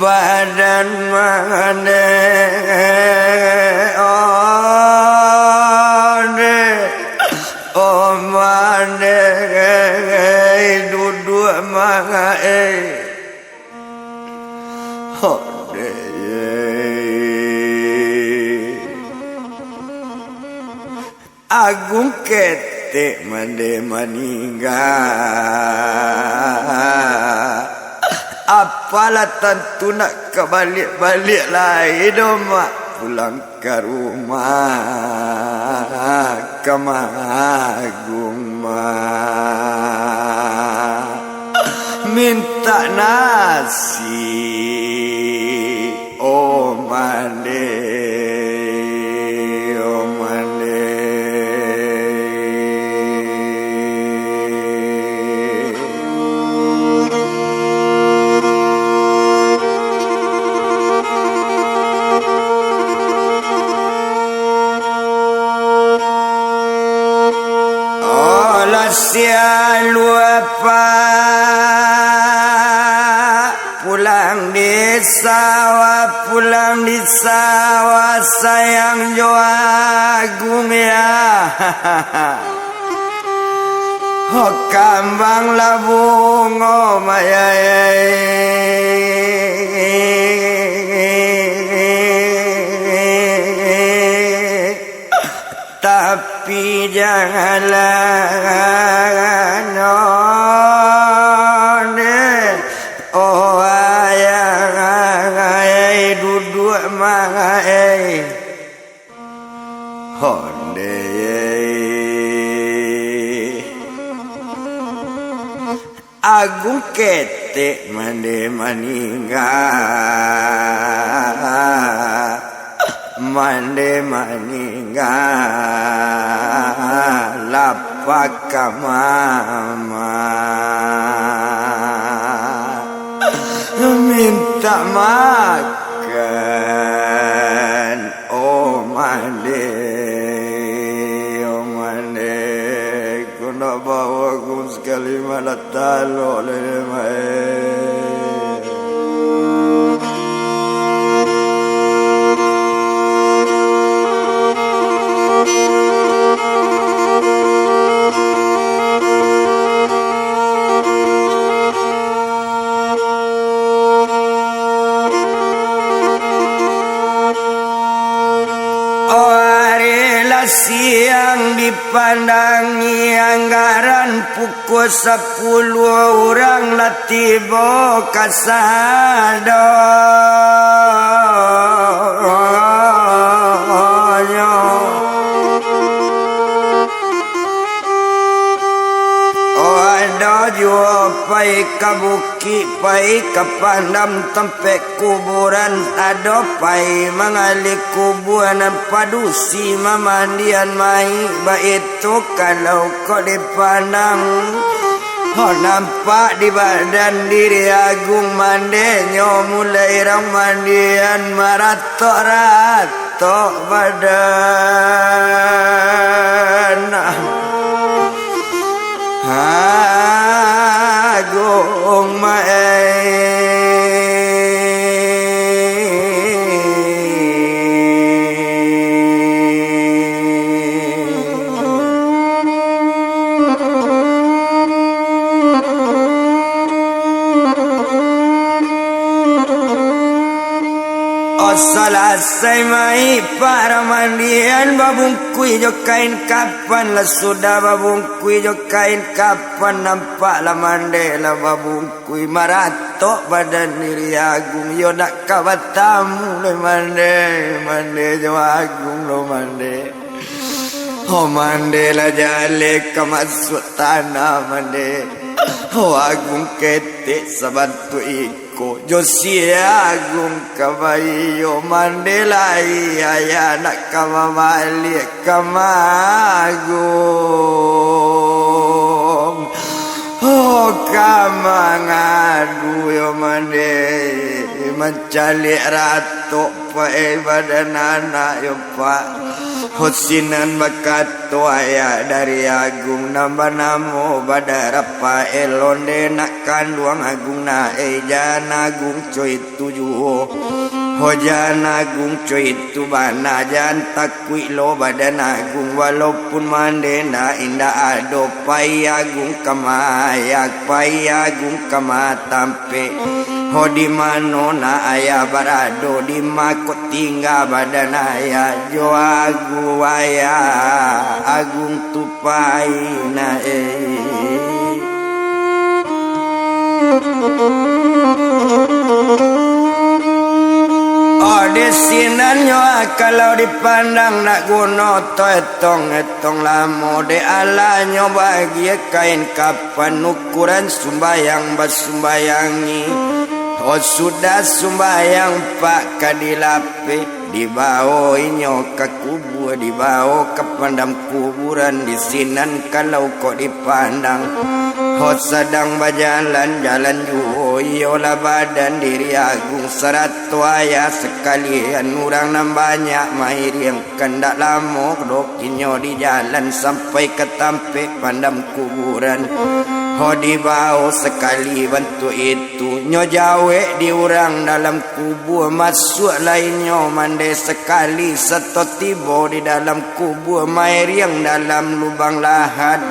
Badan mande, oh, de, oh, mande, duduak mande. Hode. Agung ketek mande maningga. Apalah tantu nak ka baliak-baliak lai doh mak pulang ka rumah ka Maagung ma. Mintak nasi, oh mande, oh mande. Oh, lah sia lupa pulang di sawah, pulang di sawah, sayang jo Agung ya. Ho kambang lah bungo mayai. Tapi janganlah none, oh ayah, duduak mangai. Honde. Agung ketek mande maningga, mande maningga, lapak ka mama, mintak makan. Oh mande, oh mande, ko nak bawa kum sakali malah talok lai, mae. Oh, ari lah siang Dipandangi anggaran pukua sapuluah, urang lah tibo ka sadonyo. Oh, ado juo pai ka bukik, pai ka pandam tampek kuburan, ado pai mangali kubua nan padusi mamandian mayik, baitu kalau kok dipandang. Ho nampak di badan diri agung mande nyo, mulai rang mandian maratok-ratok badan. Agung maai. Oh, salasai mayik paramandian, babungkuih jo kain kapan, lah sudah babungkuih jo kain kapan, nampak lah mande lah babungkuih, maratok badan diri agung, yo nak ka batamu lai mande, mande jo agung lo mande. Ho mande lah jaleh ka masuak tanah mande. Ho agung ketek sabantuak iko, jo sia agung ka baiyo mande lai, ayah nak ka babaliak ka ma agung. Ho ka mangadu yo mande, mancaliak ratok pai badan anak yo Pak. Ho sinan bakato ayah dari agung nan banamo Badarapael, onde nak kanduang agung na, eh, jan agung co itu juo. Ho jan agung co itu bana, jan takuik lo badan agung, walaupun mande ndak indak ado pai agung ka mayak, pai agung ka matam. Ho di mano nak ayah barado, di ma kok tingga badan ayah, jo agu ayah agung tu pai nak eh. Oh, di sinan nyo kalau dipandang nak guno to etong-etong lamo, dek alah nyo bagia kain kap- Panukuran sumbayang basumbayangi. Oh, sudah sumbayang pak ka dilapeh, dibawo inyo ka kubua, dibawo ka pandam kuburan, di sinan kalau kok dipandang. Ho sadang bajalan-jalan juo, iyolah badan diri agung sarato ayah sakalian, urang nan banyak mairiang. Kandak lamo doh inyo di jalan sampai ka tampek pandam kuburan. Ho dibawo sakali bantuak itu, nyo jawek di urang dalam kubua, masuak lai nyo mande sakali, sato tibo di dalam kubua, mairiang dalam lubang lahat.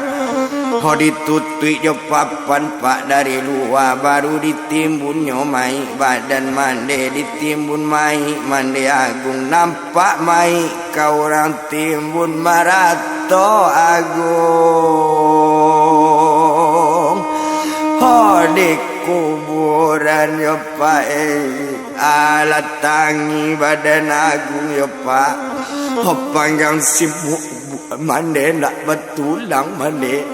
Ho ditutuik jo papan pak dari lua, baru ditimbun nyo mayik badan mande, ditimbun mayik mande agung, nam- Pak mayik ka urang timbun marato agung. Ho di kuburan yo pak eh, alah tangi badan agung yo pak. Ho panggang sibuk mande nak batulang mande.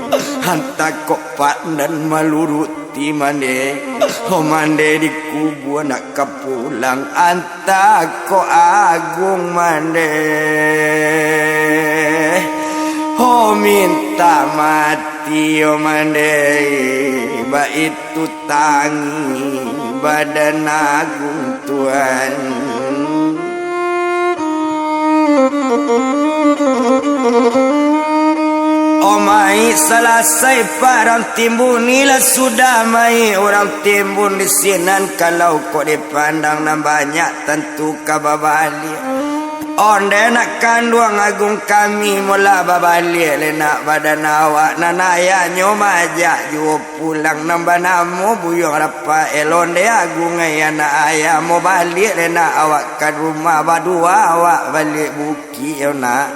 Hanta kok pak nan maluruti mande. Ho mande di kubua nak ka pulang. An- Tako agung mande, ho minta mati yo mande, baitu tangi badan agung tuan. O mayik salasai parang timbun, inilah sudah mayik urang timbun di sinan, kalau kok dipandang nan banyak tantu ka babaliak. Onde nak kanduang agung kami, molah babaliak le nak badan awak, nan ayahnyo majak juo pulang, nan banamo Buyuang Rapael. Onde agung ai anak ayah, mo baliak le nak awak ka rumah, badua awak baliak bukik yo nak.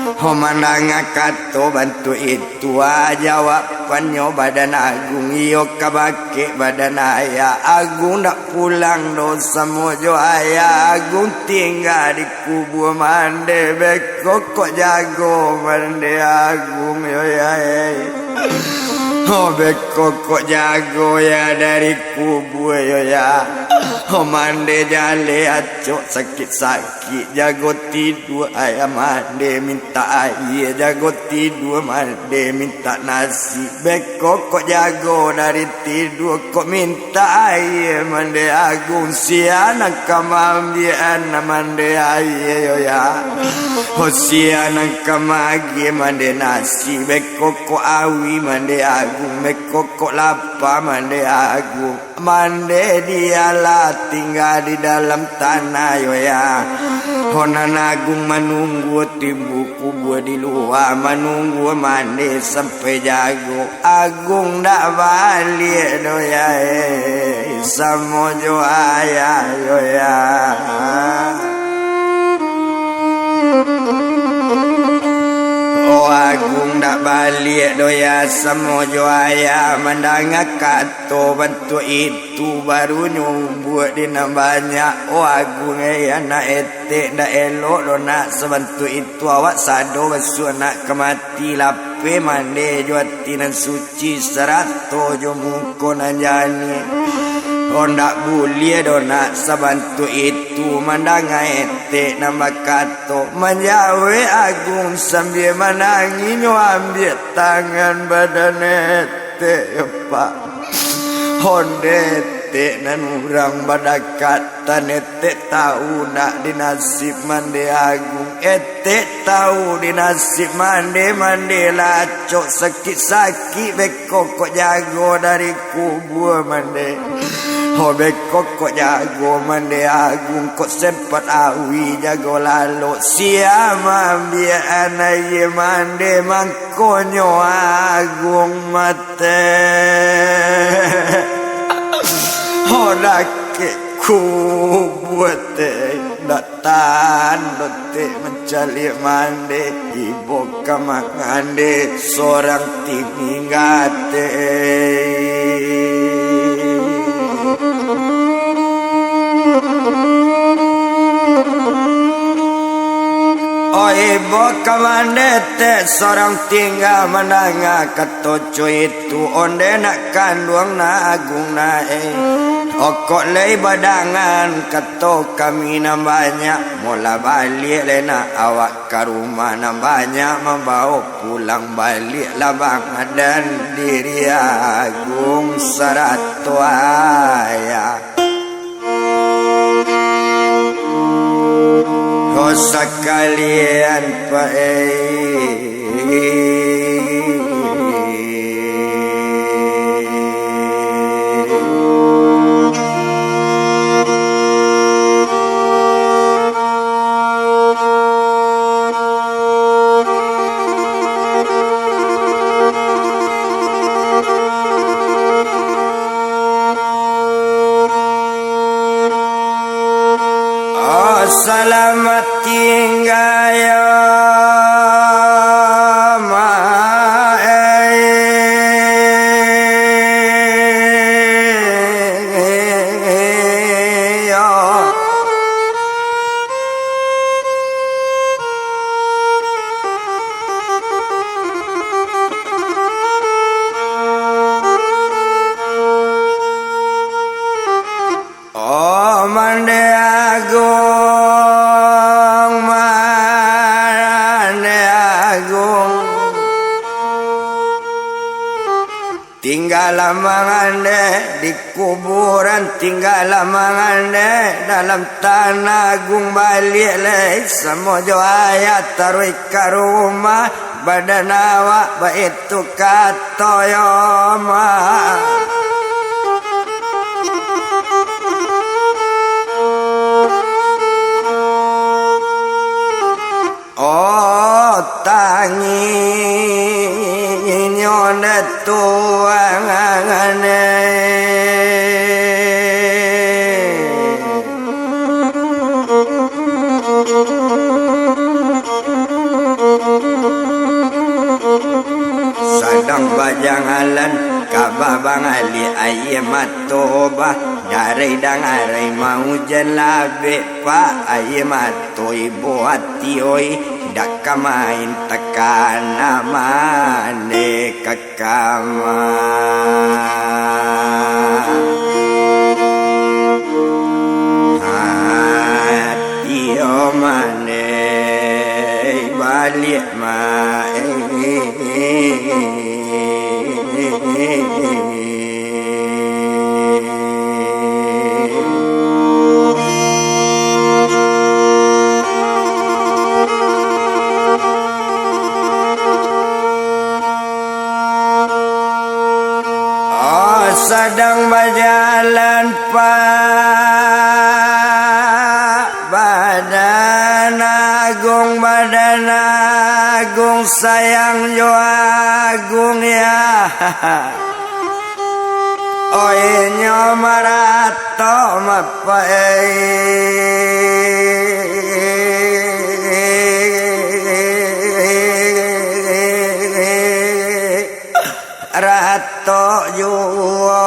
Ho mandanga kato bantuak itu, a jawabannyo Badan Agung, iyo ka bakeh Badan Ayah. Agung ndak pulang doh samo jo Ayah, Agung tingga di kubua mande, beko kok jago mande Agung yo ya, eh. Ho beko kok jago ya dari kubua yo ya. Ho mande jaleh acok sakik-sakik. Sakik jago tidua, ayah mande mintak aia, jago tidua mande mintak nasi. Beko kok jago dari tidua, kok mintak aia mande Agung, sia nan ka maambiak anak mande aia yo ya. Ho sia nan ka maagiah mande nasi, beko kok awi mande Agung, beko kok lapa mande Agung. Mande dialah tingga di dalam tanah yo ya. Ho nan Agung manunggu timbua kubua di lua, manunggu mande sampai jago. Agung ndak baliak doh ya, eh, samo jo ayah yo ya. Oh, Agung ndak baliak doh ya, samo jo ayah mandanga kato bantuak itu, barunyo umbuak di nan banyak. Oh, Agung, eh, anak etek, ndak elok doh nak sabantuak itu, awak sado basuak nak ka mati, lapeh mande jo ati nan suci, sarato jo muko nan janiah. Oh, ndak buliah doh nak sabantuak itu, mandanga etek nan bakato. Manjawek Agung sambia manangih, nyo ambiak tangan badan etek yo, Pak. Onde etek nan urang badakatan, etek tau nak di nasib mande Agung, etek tau di nasib mande, mande lah acok sakik-sakik, beko kok jago dari kubua mande. Ho beko kok jago mande Agung, kok sempat awi jago lalok, sia maambiak aia mande, mangkonyo Agung mati. Ho dakek kubua te, ndak tahan doh te mancaliak mande, ibo ka mangande sorang tingga te. Oh, ibo ka mande te sorang tingga mandanga kato co itu, onde nak kanduang nak Agung nak, eh. Okok lai badangan kato kami nan banyak, molah baliak lai nak awak ka rumah nan banyak, mambawo pulang baliak lah badan diri Agung sarato ayah. Ho sakalian paik. Oh, salamat tingga yo, Mak, eh, yo. Oh, mande Agung, mande Agung. Tinggalah mangande di kuburan, tinggalah mangande dalam tanah, Agung baliak lai samo jo ayah taruih ka rumah, badan awak baitu kato yo, Mak. Oh, tanginyo ndak tuang ane. Aia mato bah, darai dangarai maujan labek, Pak. Aia mato ibo ati oi, dak ka main takana mande ka kama. Ati o mande baliak ma. Oh, sadang bajalan, Pak. Badan agung, badan agung, sayang jo agung, ya. Oi, nyo maratok mapai. Ratok juo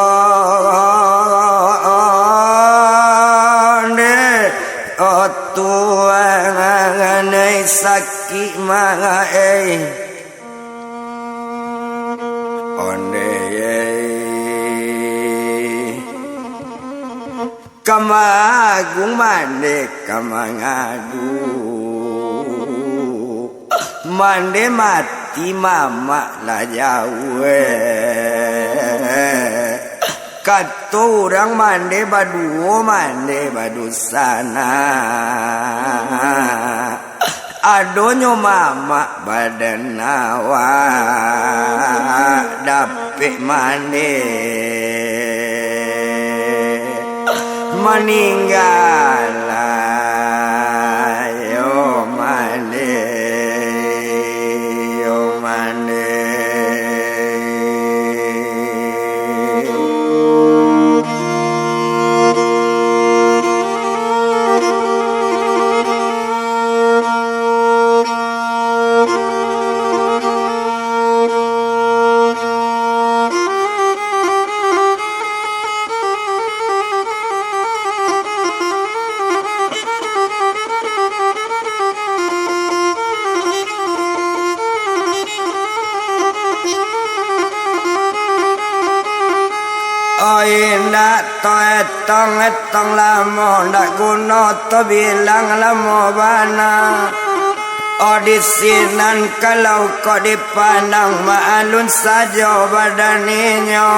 dek otuang anai sakik mangaai. Onde Kamagung mande ka mangadu, mande mati mamak lah jauah. Kato urang mande baduo, mande badusana. Adonyo mamak badan awak dapek mande, maningga lah yo mande, yo mande. Oi, ndak to etong-etong lamo, ndak guno to bilang lamo bana. Oh, di sinan kalau kok dipandang, maalun sajo badan inyo.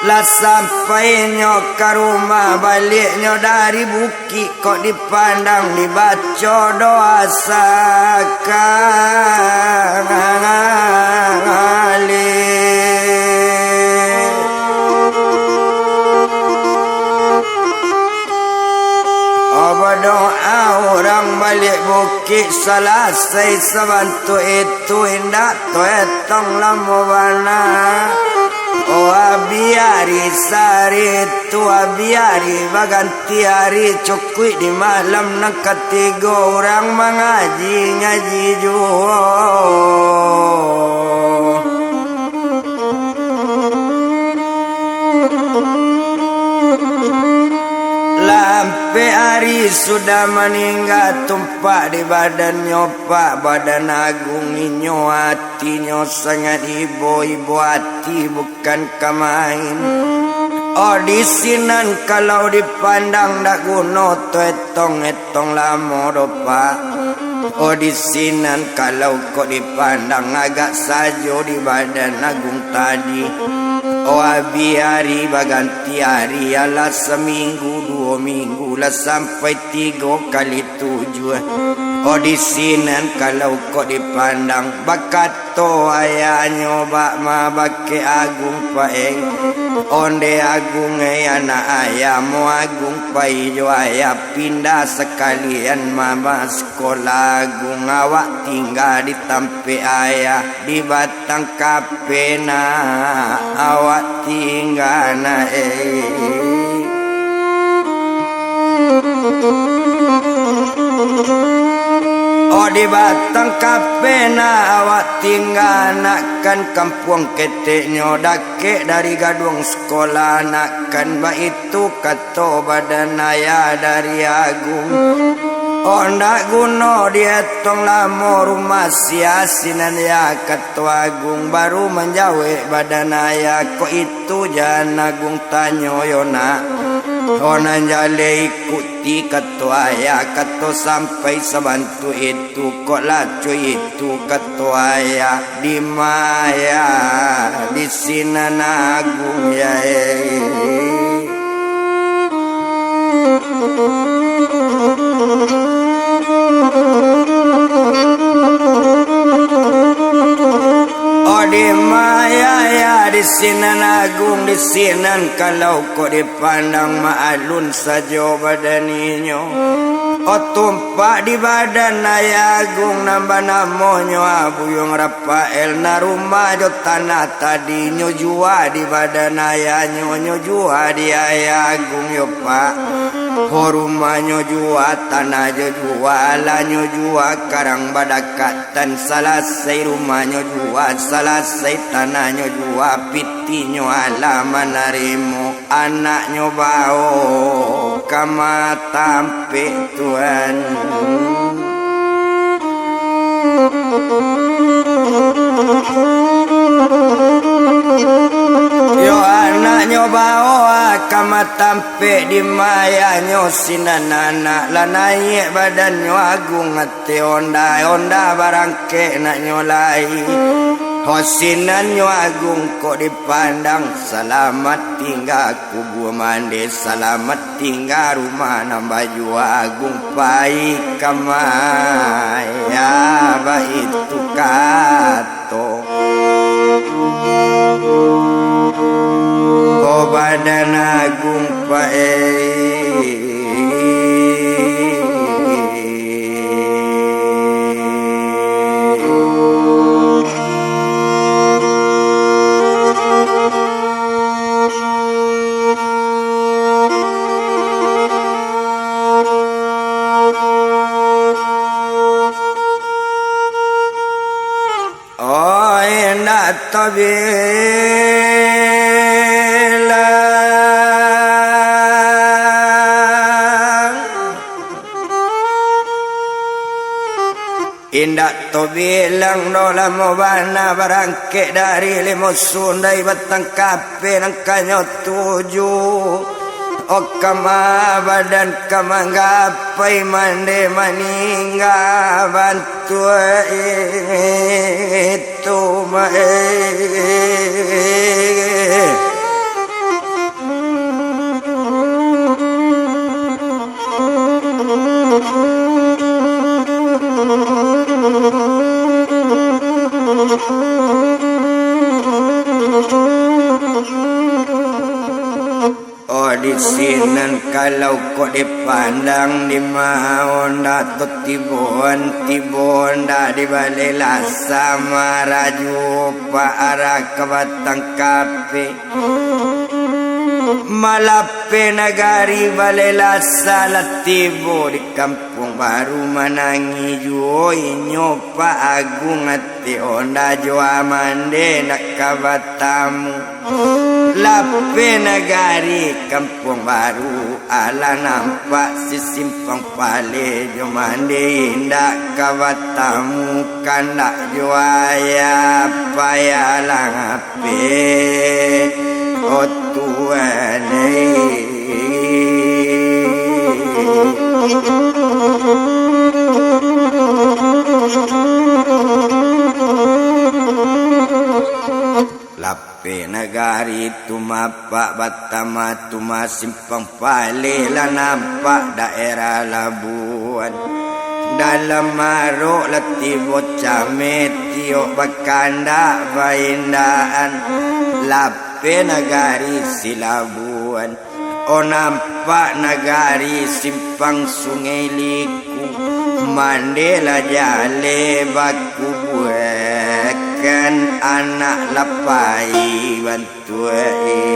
Lah sampai inyo ka rumah, baliaknyo dari bukik kok dipandang, dibaco doa sakali. Oh, badoa urang baliak bukik, salasai sabantuk itu, indak to etong lamo bana. Oh, abi ari sari tu, abi ari baganti ari, cukuik di malam nan katigo urang mangaji, ngaji juo. Lah ampek ari sudah maningga, tumpak di badannyo, Pak, badan agung inyo, atinyo sangat ibo, ibo ati bukan ka main. Oh, di sinan kalau dipandang, ndak guno to etong-etong lamo doh, Pak. Oh, di sinan kalau kok dipandang, agak sajo di badan agung tadi. Oh, abi ari baganti ari, alah saminggu, duo minggu, lah sampai tigo kali tujuah. Oh, di sinan kalau kok dipandang, bakato ayahnyo bak ma bakeh agung, Pak, eh. Onde agung, eh, anak ayah, mo agung pai jo ayah, pindah sakalian mama sekolah agung, awak tingga di tampek ayah, di batang kapena awak tingga na, eh. Oh, Di Batang Kape nak awak tingga, nak kan kampuang keteknyo, dakek dari gaduang sekolah, nak kan baitu kato badan ayah dari Agung. Ondak guno dietong lamo rumah sia sinan ya, kato Agung, baru manjawek badan ayah, kok itu jan Agung tanyo yo nak. Ho nan jaleh ikuti kato ayah, kato sampai sabantu itu, kok laco itu kato ayah, di ma ya, di sinan Agung ya eh. Oh, di ma ya, ya, di sinan Agung, di sinan kalau kok dipandang maalun sajo badan inyo. Oh, tumpak di badan ayah Agung nan banamonyo Abuyuang Rapael, nan rumah jo tanah tadi nyo jua di badan ayahnyo, nyo jua di ayah Agung yo, Pak. Ho, rumahnyo jua, tanahnyo jua, alah nyo jua, karang badakatan, salasai rumahnyo jua, salasai tanahnyo jua, pitihnyo alah manarimo anaknyo bao ka matampek, Tuan. Yo, anaknyo bao ka matampek di ma yahnyo sinan anak, lah naiak badannyo Agung ati Onda, Onda barangkek naknyo lai. Ho, sinan nyo Agung kok dipandang, salamat tingga kubua mande, salamat tingga rumah nan bajua, Agung pai ka ma ya, baitu kato. Ko badan Agung pae. Oh, indak tabilang. Indak tabilang doh, lamo bana barangkek dari Limo Sundai, Batang Kape nan kanyo tuju. Oh, kama badan ka manggapai mande maningga bantuak itu, Mak, eh. Oh, di sinan kalau kok dipandang, di ma Onda tu tiboan, tibo Onda di Balai Lasa, maraju pa arah ka Batang Kape. Malape nagari Balai Lasa, lah tibo di Kampuang Baru, manangi juo inyo Pak Agung ati Onda jo amande nak ka batamu. Lape nagari Kampuang Baru, alah nampak si Simpang Pale jo mande indak ka batamu, kandak jo ayah payah lah ngape, oh Tuhan, eh. Lape nagari tu mapak batama tu ma Simpang Pale, lah nampak daerah Labuan. Dalam marok lah tibo cameh tiok bakandak baindaan. Lape nagari si Labuan. Oh, nampak nagari Simpang Sungai Liku, mande lah jaleh bakubuakan anak lapai bantuak, eh.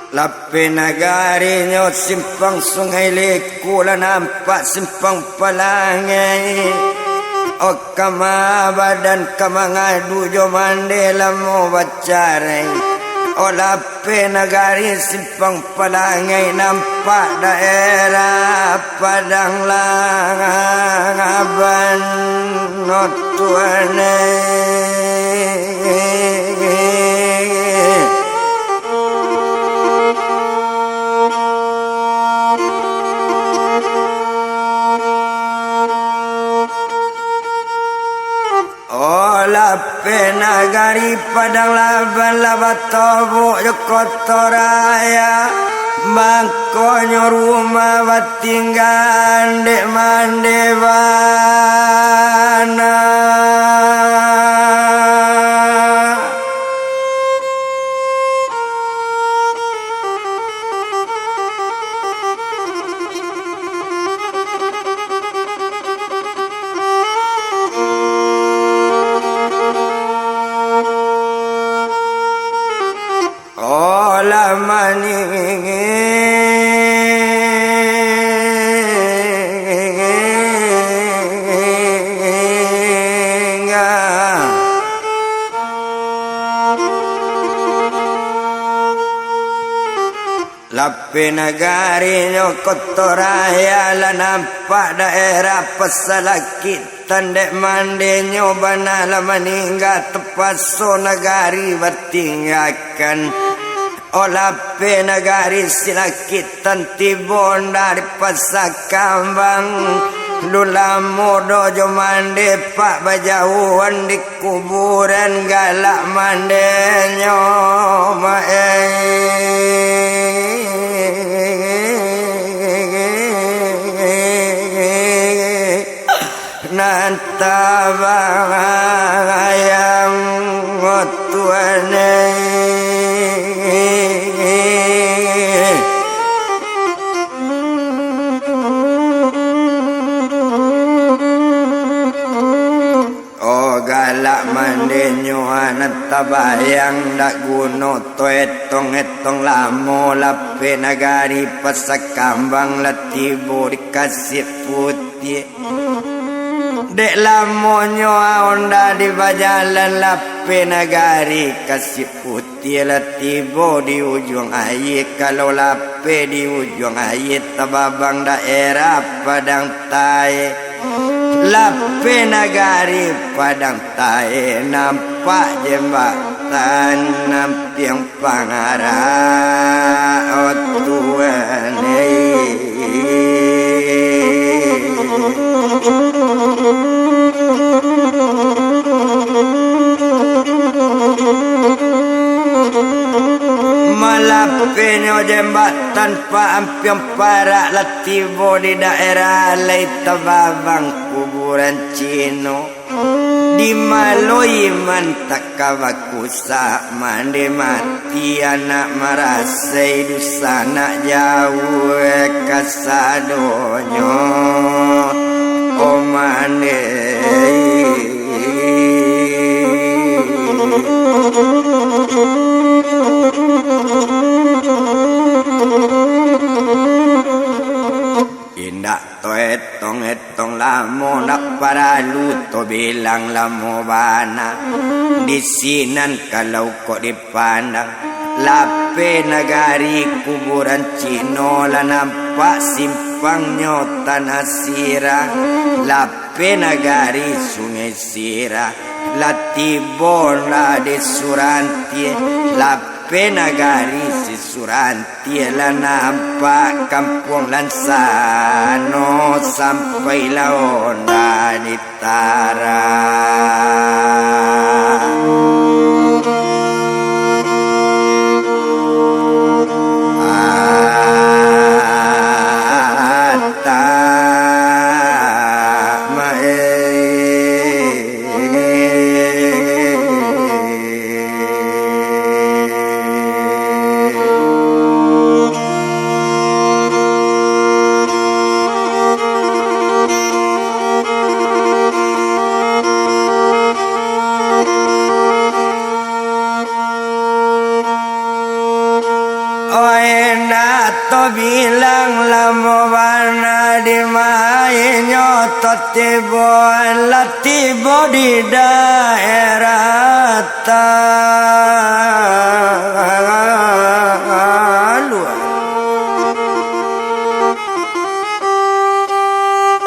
Lapeh nagarinyo Simpang Sungai Liku, lah nampak Simpang Palangai. Oh, kama badan ka mangadu jo mande lamo bacarai. Oh, lapeh nagari Simpang Palangai, nampak daerah Padang Laban, oh tuanai. Oh, lapeh nagari Padang Laban lah batobok jo Koto Raya, mangkonyo rumah batingga dek mande bana. Oh, lah maningga. Lapeh nagarinyo Koto Raya, lah nampak daerah Pasalakik. Tandek mandenyo bana lah maningga, tapaso nagari batinggakan. Oh, lapeh nagari Silakik, tan tibo ndak di Pasa Kambang. Lu lamo doh jo mande, pak, bajauhan di kuburan galak mandenyo, mak, eh. Nan tabayang, oh tuanai. Oh, galak mandenyo nan tabayang, dak guno toetong-etong lamo, lapeh nagari Pasa Kambang lah tibo di Kasik Putiah. Dek lamonyo aonda di bajalan, lapeh nagari Kasik Putiah lah tibo di ujuang aia. Kalau lapeh di ujuang aia, tababang daerah Padang Tae. Lapeh nagari Padang Tae, nampak jembatan Ampiang Pangarak, oh tuanai. Malapehnyo jembatan Pak Ampiang Parak, lah tibo di daerah alai, tababang kuburan Cino. Di maloi mantaka bakusak, mande mati anak marasai, dusanak jauah kasadonyo, oh mande. Indak toetong-etong lamo, ndak paralu tobilang lamo bana. Di sinan kalau kok dipandang, lapeh nagari kuburan Cino, lah nampak simpangnyo Tanah Sirah, lapeh nagari Sungai Sirah, lah tibo lah di Surantie, lapeh nagari si Surantie. Tialah nampak kampuang Lansano, sampailah onda di Tara. Atama, eh. Oi, nak to bilang lamo bana di mainyo to tibo, lah tibo di daerah Talua.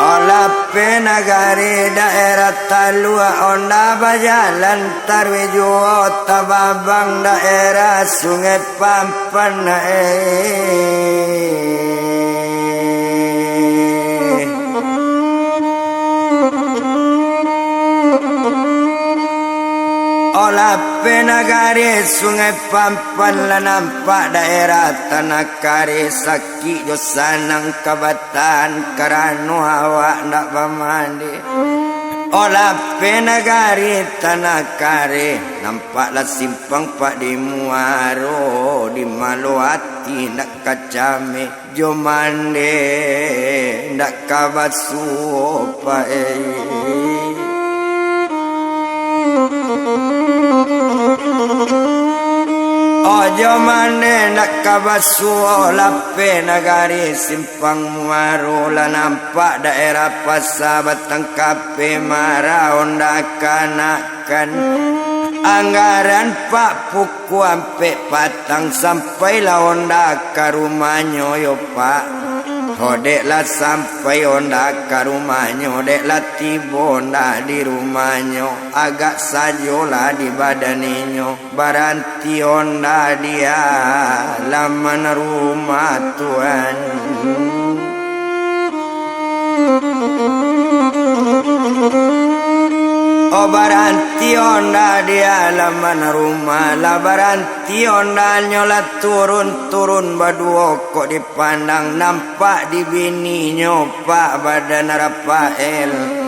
Olah pe nagari daerah Talua, onda bajalan taruih juo tababang daerah Sungai Pampan, eh. Olah pe nagari Sungai Pampan, lah nampak daerah Tanah Kareh, sakik jo sanang ka batahan karano awak ndak bamandi. Olah pe nagari Tanah Kareh, nampaklah simpang pak di muaro, di malo ati ndak ka cameh, jo mande ndak ka basuo pak, eh. Ojo mande ndak ka basuo, olah pe nagari simpang muaro, lah nampak daerah pasa batang kape, mara onda kanakan. Anggaran pak pukua ampek patang, sampailah onda ka rumahnyo yo pak. Ho, dek lah sampai onda ka rumahnyo, dek lah tibo onda di rumahnyo, agak sajolah di badan inyo. Baranti onda di alaman rumah tuan. Oh, baranti onda di alaman rumah, lah baranti ondanyo, lah turun-turun baduo, kok dipandang nampak di bininyo pak badan Rafael.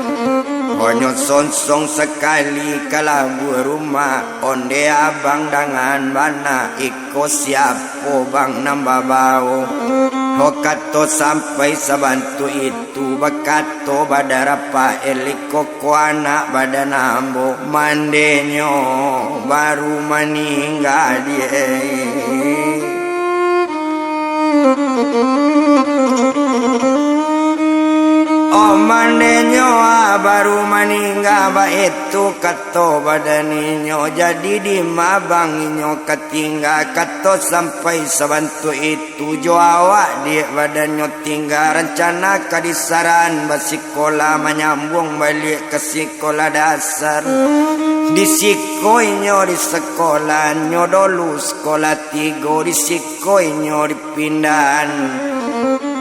Hanyo sonsong sakali kalabuah rumah, onde abang dangan bana, iko siapo bang nan babao? Ho, kato sampai sabantuak itu, bakato badan Rafael, iko ko anak badan ambo, mandenyo baru maningga die. Oh, mandenyo, ah, baru maningga, baitu kato badan inyo, jadi dima bang inyo ka tingga? Kato sampai sabantuak itu, jo awak diak badannyo tingga, rancana ka disarahan basikolah, manyambuang baliak ka sikolah dasar. Di siko inyo di sekolah, nyo dolu sekolah tigo, di siko inyo dipindahan.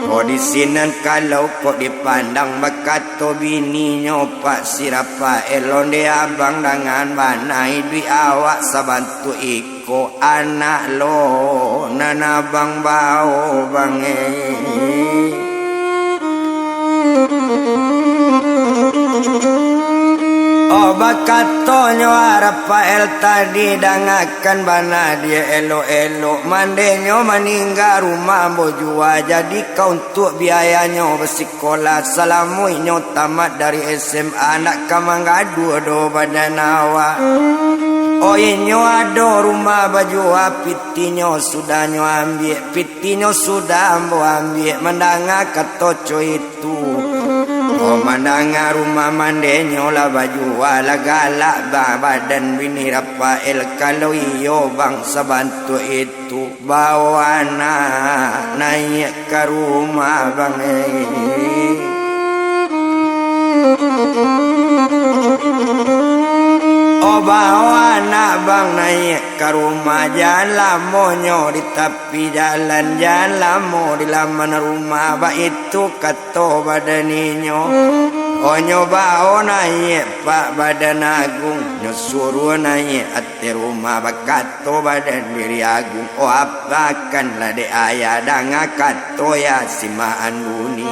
Ko di sinan kalau kok dipandang, bakato bininyo pak si Rafael, onde abang dangan bana, iduik awak sabantuak iko, anak lo nan abang bao bang, eh. Oh, bakatonyo Rafael tadi, dangakan bana die elok-elok, mandenyo maningga rumah ambo jua, jadi ka untuak biayanyo basikolah salamo inyo tamat dari S M A, ndak ka manggaduah doh badan awak. Oh, inyo ado rumah bajua, pitinyo sudah nyo ambiak, pitinyo sudah ambo ambiak, mandanga kato co itu. Oh, mandanga rumah mandenyo lah bajua, lah galak ba-, badan bini Rafael, kalau iyo bang sabantuak itu. Tu bao anak naiak ka rumah bang, eh. Oh, bao anak bang naiak ka rumah, jan lamonyo di tapi jalan, jan lamo di laman rumah, baitu kato badan inyo. Oh, nyo bao naiak pak badan agung, nyo suruah naiak ateh rumah, bakato badan diri agung, oh, apakanlah dek ayah, danga kato yah si maan bunyi.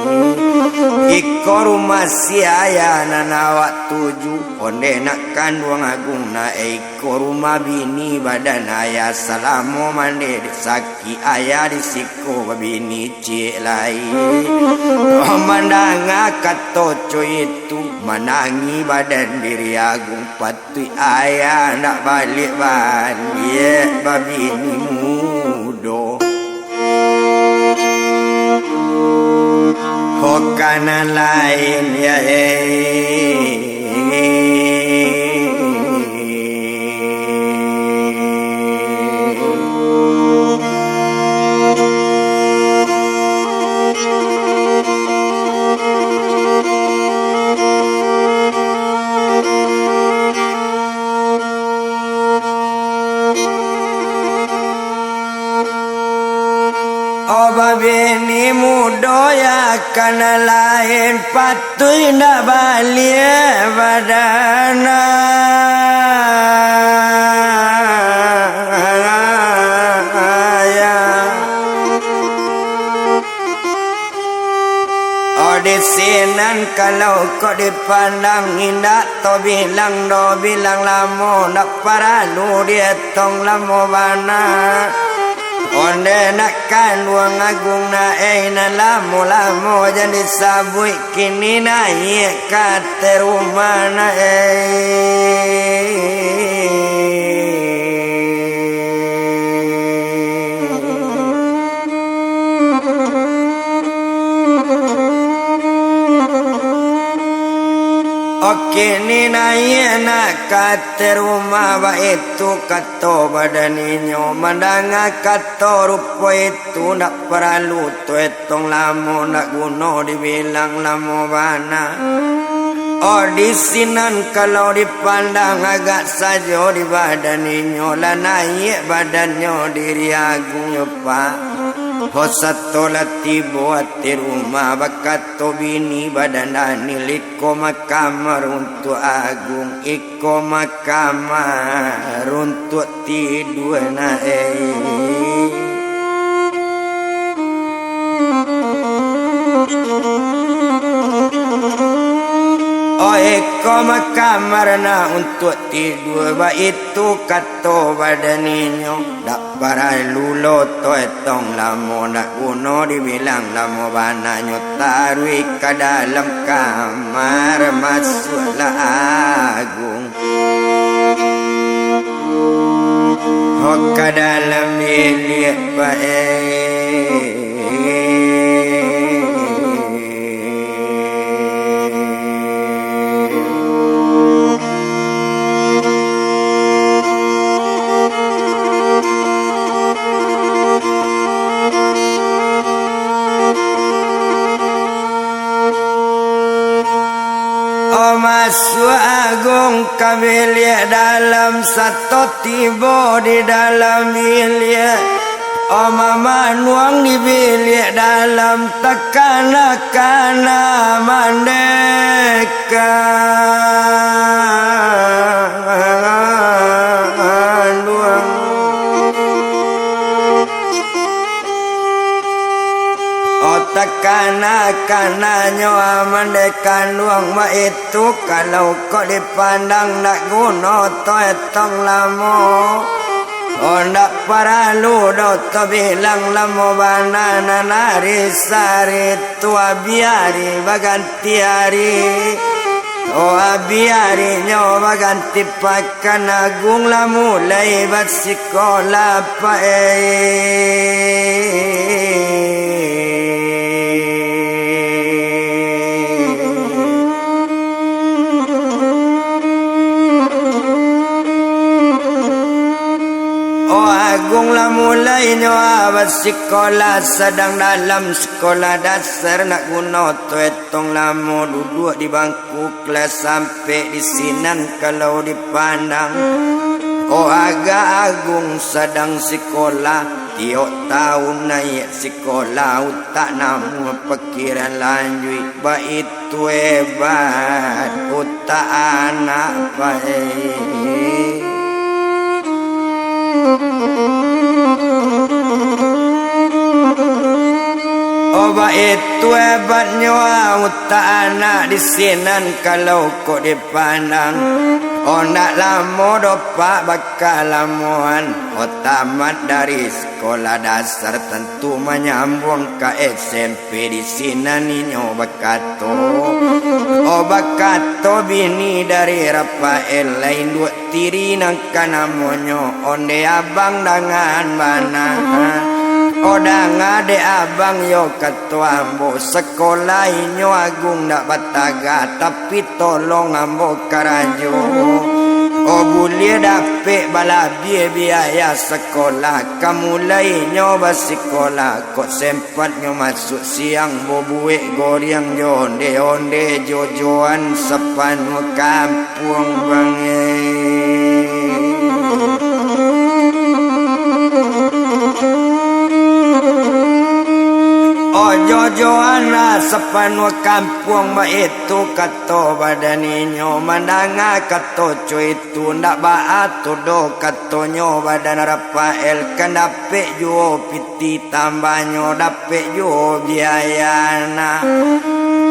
Iko rumah si ayah nan awak tuju, onde nak kanduang agung nak, eh, iko rumah bini badan ayah, salamo mande dek sakik ayah di siko babini ciek lai. Oh, mandanga kato co itu, manangih badan diri agung, patuik ayah ndak baliak-baliak babini mudo. Nan lain, ya, eh. Oh, babini mudo ya, kana lain patuih ndak baliak badan, ya. Oh, di sinan kalau kok dipandang, indak tabilang doh bilang lamo, ndak paralu dietong lamo bana. Onde nak kanduang agung na, eh, nan lamo-lamo jan disabuik, kini naiak ka ateh rumah na, eh. Oke, ni naiak nak ka ateh rumah, baitu kato badan inyo. Mandanga kato rupo itu, ndak paralu tu etong lamo, ndak guno dibilang lamo bana. Oh, di sinan kalau dipandang, agak sajo di badan inyo, lah naiak badannyo diri agung yo, Pak. Ho, sato lah tibo ateh rumah, bakato bini badan Daniel, iko makamar untuak agung, iko makamar untuak tidua na, eh. Oh, iko makamar na untuak tidua, baitu kato badan inyo. Ndak paralu lo tu etong lamo, ndak guno dibilang lamo bana, nyo taruih ka dalam kamar, masuaklah agung. Ho, ka dalam biliak, Pak, eh. Oh, masuak agung ka biliak dalam, sato tibo di dalam biliak. Oh, mamanuang di biliak dalam, takana-kana mandeka kanduang. Oh, takana-kananyo mandeka kanduang, baitu kalau kok dipandang, ndak guno tu etong lamo. Oh, ndak paralu doh tabilang lamo bana, nan ari sari tu abiari baganti ari. Oh, abiarinyo baganti pakan, agung lah mulai basikolah, Pak, eh. Oh, agung lah mulai nyo, ah, basikolah, sadang dalam sikolah dasar, ndak guno tu etong lamo duduak di bangku kelas sampek di sinan kalau dipandang. Oh, agak agung sadang sikolah, tiok taun naiak sikolah, utak namuah pakiran lanjuik, baitu hebat utak anak, Pak, eh. Oh, baitu hebatnyo, ah, utak anak di sinan kalau kok dipandang. Oh, ndak lamo doh, Pak, bakalamoan. Oh, tamat dari sikolah dasar tantu manyambuang ka S M P, di sinan inyo bakato. Oh, bakato bini dari Rafael, lah induak tiri nan ka namonyo, onde abang dangan bana. Oh, Danga dek abang yo kato ambo, sakolah inyo Agung ndak batagah, tapi tolong ambo karajo. O buliah dapek balabiah biaya sakolah, ka mulai inyo basikolah, kok sempatnyo masuak siang, babuek goriang jo onde-onde, jojoan sapanuah kampuang. Puang bangai. Ojo-ojoan lah sapanuah kampuang, baitu kato badan inyo. Mandanga kato co itu, ndak baa tu doh katonyo, badan Rafael kan dapek juo piti tambahnyo, dapek juo biaya nah.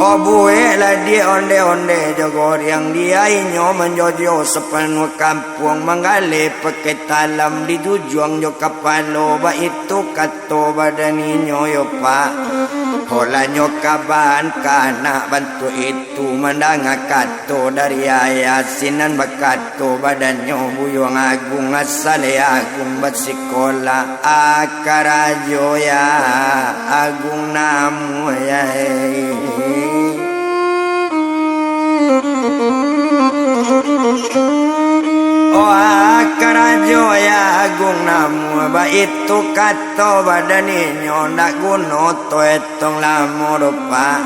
O buek lah diak onde-onde jo goriang, diak inyo manjojo sapanuah kampuang, manggaleh pakai talam, dijujuang jo kapalo, baitu kato badan inyo yo, Pak. Holanyo kaban ka anak bantuak itu, mandanga kato dari ayah sinan bakat- tu badannyo Buyuang Agung, asal Agung basikolah, a karajo ya Agung namuah ya. O a karajo ya Agung namuah, baitu kato badan inyo, ndak guno toetong lamo doh, Pak.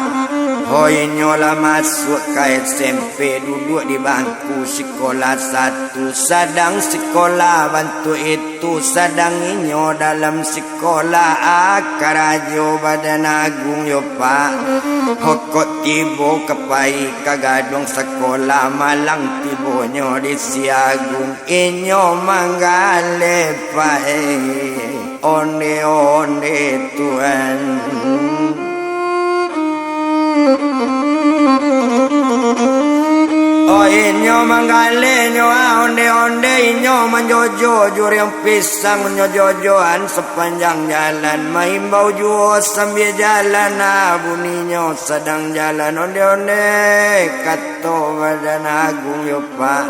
Ho inyo lah masuak ka S M P, duduak di bangku sikolah satu, sadang sikolah bantuak itu, sadang inyo dalam sikolah, a karajo badan Agung yo, Pak. Ho kok tibo ka pai ka gaduang sakolah, malang tibonyo di si Agung, inyo manggaleh pai onde-onde, Tuan. O inyo manggalehnyo a onde-onde, inyo manjojo juriang pisang, nyo jojoan sapanjang jalan, maimbau juo sambia jalan, a buninyo sadang jalan onde-onde, kato badan Agung yo, Pak.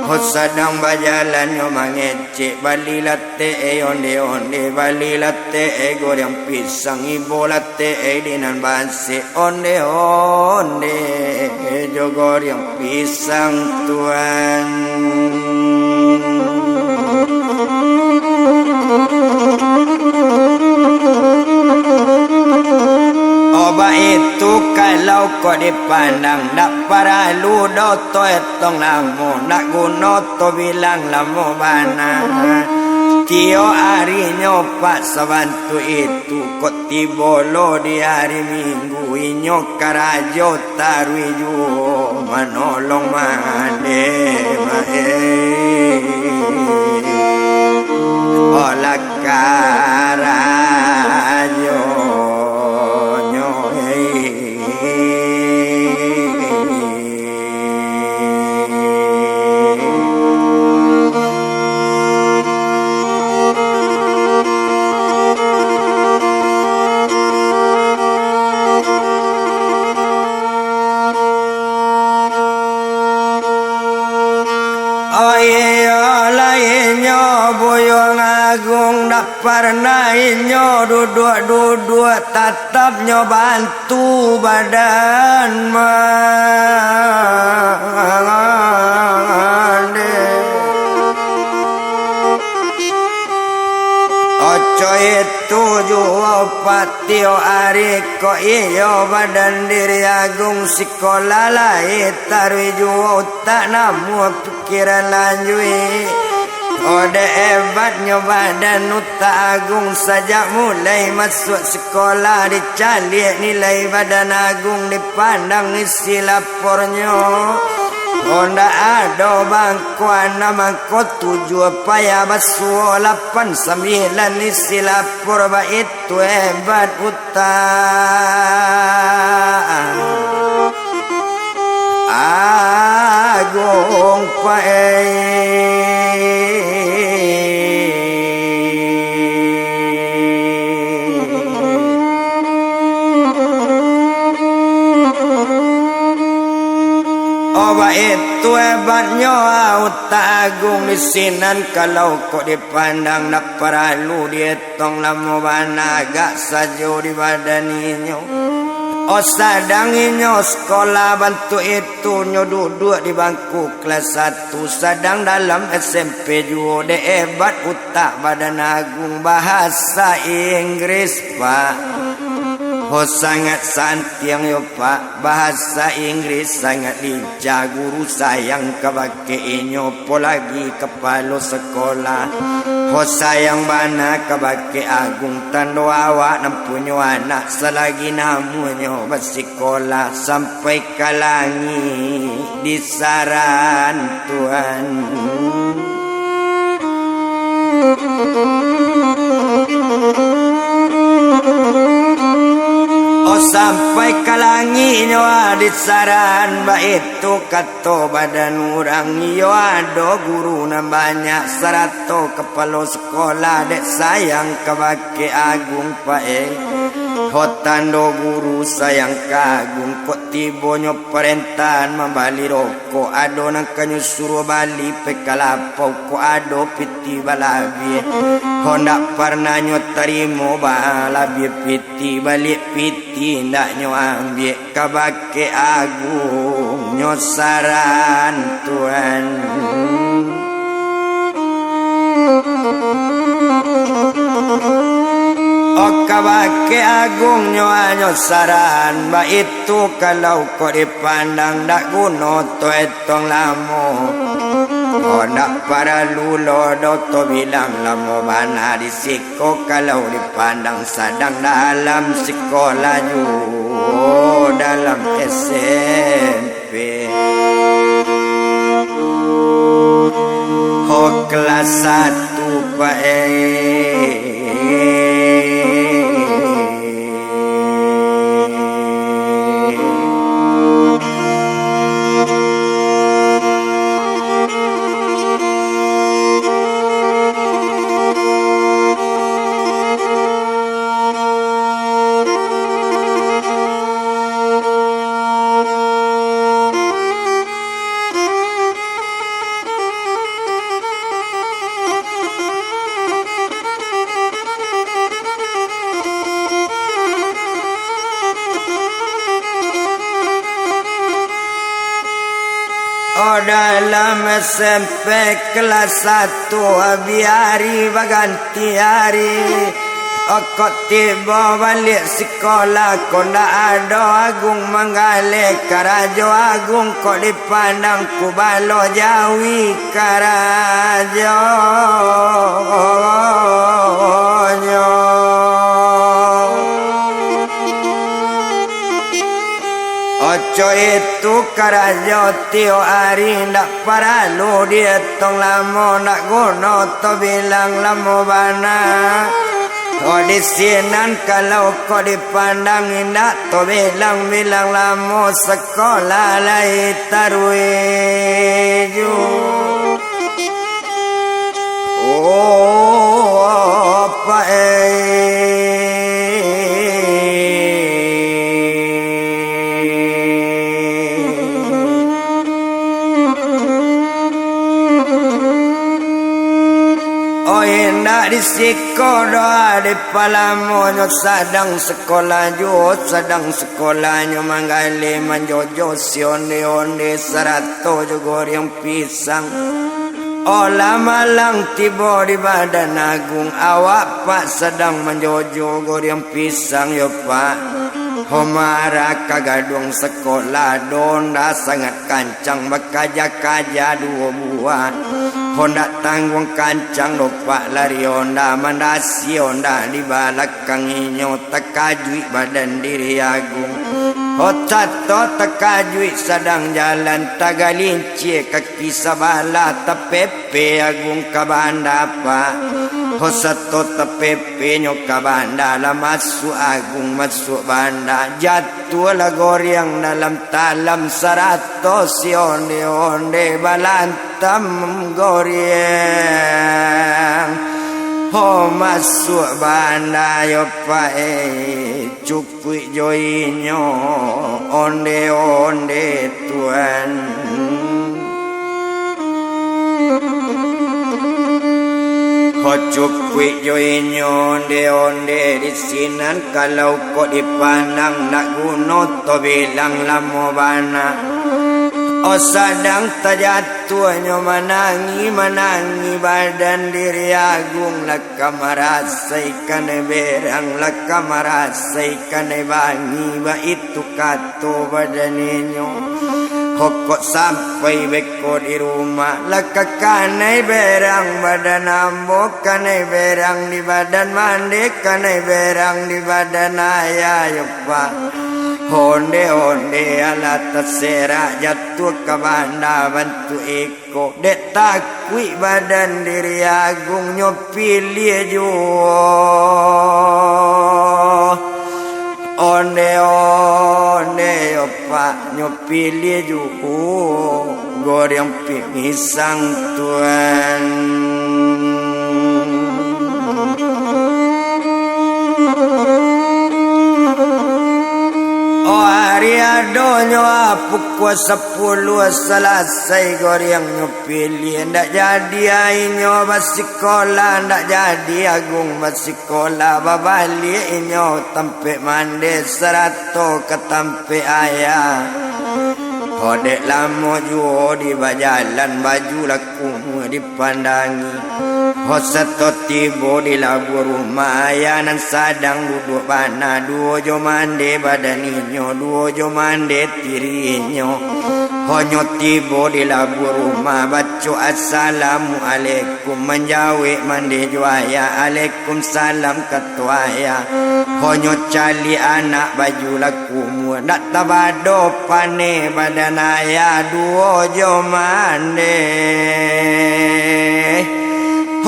Ho sadang bajalan nyo mangecek, balilah tek e onde-onde, balilah tek e goriang pisang, ibolah tek e di nan basek, onde-onde jo goriang pisang, Tuan. O baitu kalau kok dipandang, ndak paralu doh toetong lamo, ndak guno tobilang lamo bana. Tiok arinyo, Pak, sabantuak itu, kok tibo lo di ari Minggu, inyo karajo taruih juo manolong mande, Mak, eh. Olah karajonyo, eh. Oh iyo, lah inyo Buyuang Agung, dak parnah inyo duduak-duduak, tatap nyo bantu badan mande. Oco itu juo patio ari ko iyo, badan diri Agung sikolah lai taruih juo, utak namuah pikiran lanjuik. Odeh ebatnyo badan utak Agung, sajak mulai masuak sikolah dicaliak nilai badan Agung, dipandang isi lapornyo. Ondak ado bangko anam, bangko tujuah, payah basuo lapan sambilan isi lapor, baitu ebat utak Agung Pae. Oh, baitu ebat Nyo utak agung di sinan, kalau kok dipandang, ndak paralu dietong lamo bana, agak sajo di badan inyo. Oh, sadang inyo sekolah bantuak itu, nyo duduak di bangku kelas satu, sadang dalam S M P juo, dek ebat utak badan agung, bahasa Inggris, Pak. Oh, sangat santiang yo, Pak, bahasa Inggris sangat lincah. Guru sayang kabake inyo, apolagi kapalo sekolah. Ho, sayang bana kabake Agung, tando awak nan punyo anak, salagi namonyo basikolah, sampai ka langik disaran Tuhan. Oh, sampai ka langik nyo disaran, baitu kato badan urang. Iyo, ado guru nan banyak, sarato kapalo sekolah, dek sayang kabake Agung, Pak, eh. Ho, tando guru sayang ka Agung, kok tibonyo parentahan mambali rokok, ado nan ka nyo suruah bali pai ka lapau, kok ado piti balabiah. Ho, ndak parnah nyo tarimo balabiah piti, baliak piti ndak nyo ambiak. Kabake Agung nyo saran Tuhan. Oh, kabake Agung nyo hanyo saran, baitu kalau kok dipandang, ndak guno to etong lamo. Oh, ndak paralu lo do to bilang, lamo bana di siko kalau dipandang, sadang dalam sikolah juo, dalam S M P. Ho, kelas satu, Pak, eh. Oh, dalam S M P kelas satu, abih ari baganti ari. Oh, kok tibo baliak sikolah, kok ndak ado Agung manggaleh karajo. Agung kok dipandang kubalo jawi karajonyo. Oco itu karajo tiok ari, ndak paralu dietong lamo, ndak guno to bilang lamo bana. Oh, di sinan kalau kok dipandang, indak to bilang-bilang lamo, sekolah lai taruih juo. Oh, Pak, eh. Oh, indak di siko doh, di palamonyo sadang sekolah juo, sadang sekolahnyo manggaleh manjojo si onde-onde sarato jo goreng pisang. Olah malang tibo di badan Agung, awak, Pak, sadang manjojo goreng pisang yo, Pak. Ho, marah ka gaduang sekolah, donda sangat kancang, bakaja-kaja duo buah. Ho, ndak tangguang kancang doh, Pak, lari onda, mandasi onda di balakang inyo. Takajuik badan diri Agung. Ho, sato takajuik sadang jalan, tagalincia kaki sabalah, tapepe Agung ka banda, Pak. Ho, sato tapepenyo ka banda, lah masuak Agung masuak banda, jatuahlah goreng dalam talam, sarato si onde-onde balantam goreng. Ho, masuak banda yo, Pak, eh, cukuik jo inyo onde-onde, Tuan. Cukuik jo inyo onde-onde di sinan, kalau kok dipandang ndak guno, tabilang lamo bana. Oh, sadang tajatuahnyo manangi-manangi, badan diri agung lah ka marasai kanai berang, lah ka marasai kanai bangi, baitu kato badan inyo. Hokok sampai beko di rumah, lah ka kanai berang badan ambo, kanai berang di badan mande, kanai berang di badan ayah yo, Pak. Onde-onde alah taserak jatuah ka banda bantuak iko, dek takuik badan diri agung nyo piliah juo. Onde-onde yo, Pak, nyo piliah juo goreng pimisang, Tuan. Oh, ari adonyo, ah, pukua sapuluah salasai gorengnyo piliah. Ndak jadi inyo basikolah, ndak jadi agung basikolah, babaliak inyo tampek mande sarato ka tampek ayah. Ho, dek lamo juo di bajalan, baju lah kumua dipandangi. Ho, sato tibo di labuah rumah ayah nan sadang duduak bana, duo jo mande badan inyo, duo jo mande tirinyo. Honyo tibo di labuah rumah, baco assalamualaikum, manjawek mande jo ayah, alaikumsalam, kato ayah. Honyo caliak anak baju lah kumua, ndak tabado paneh badan ayah, duo jo mande.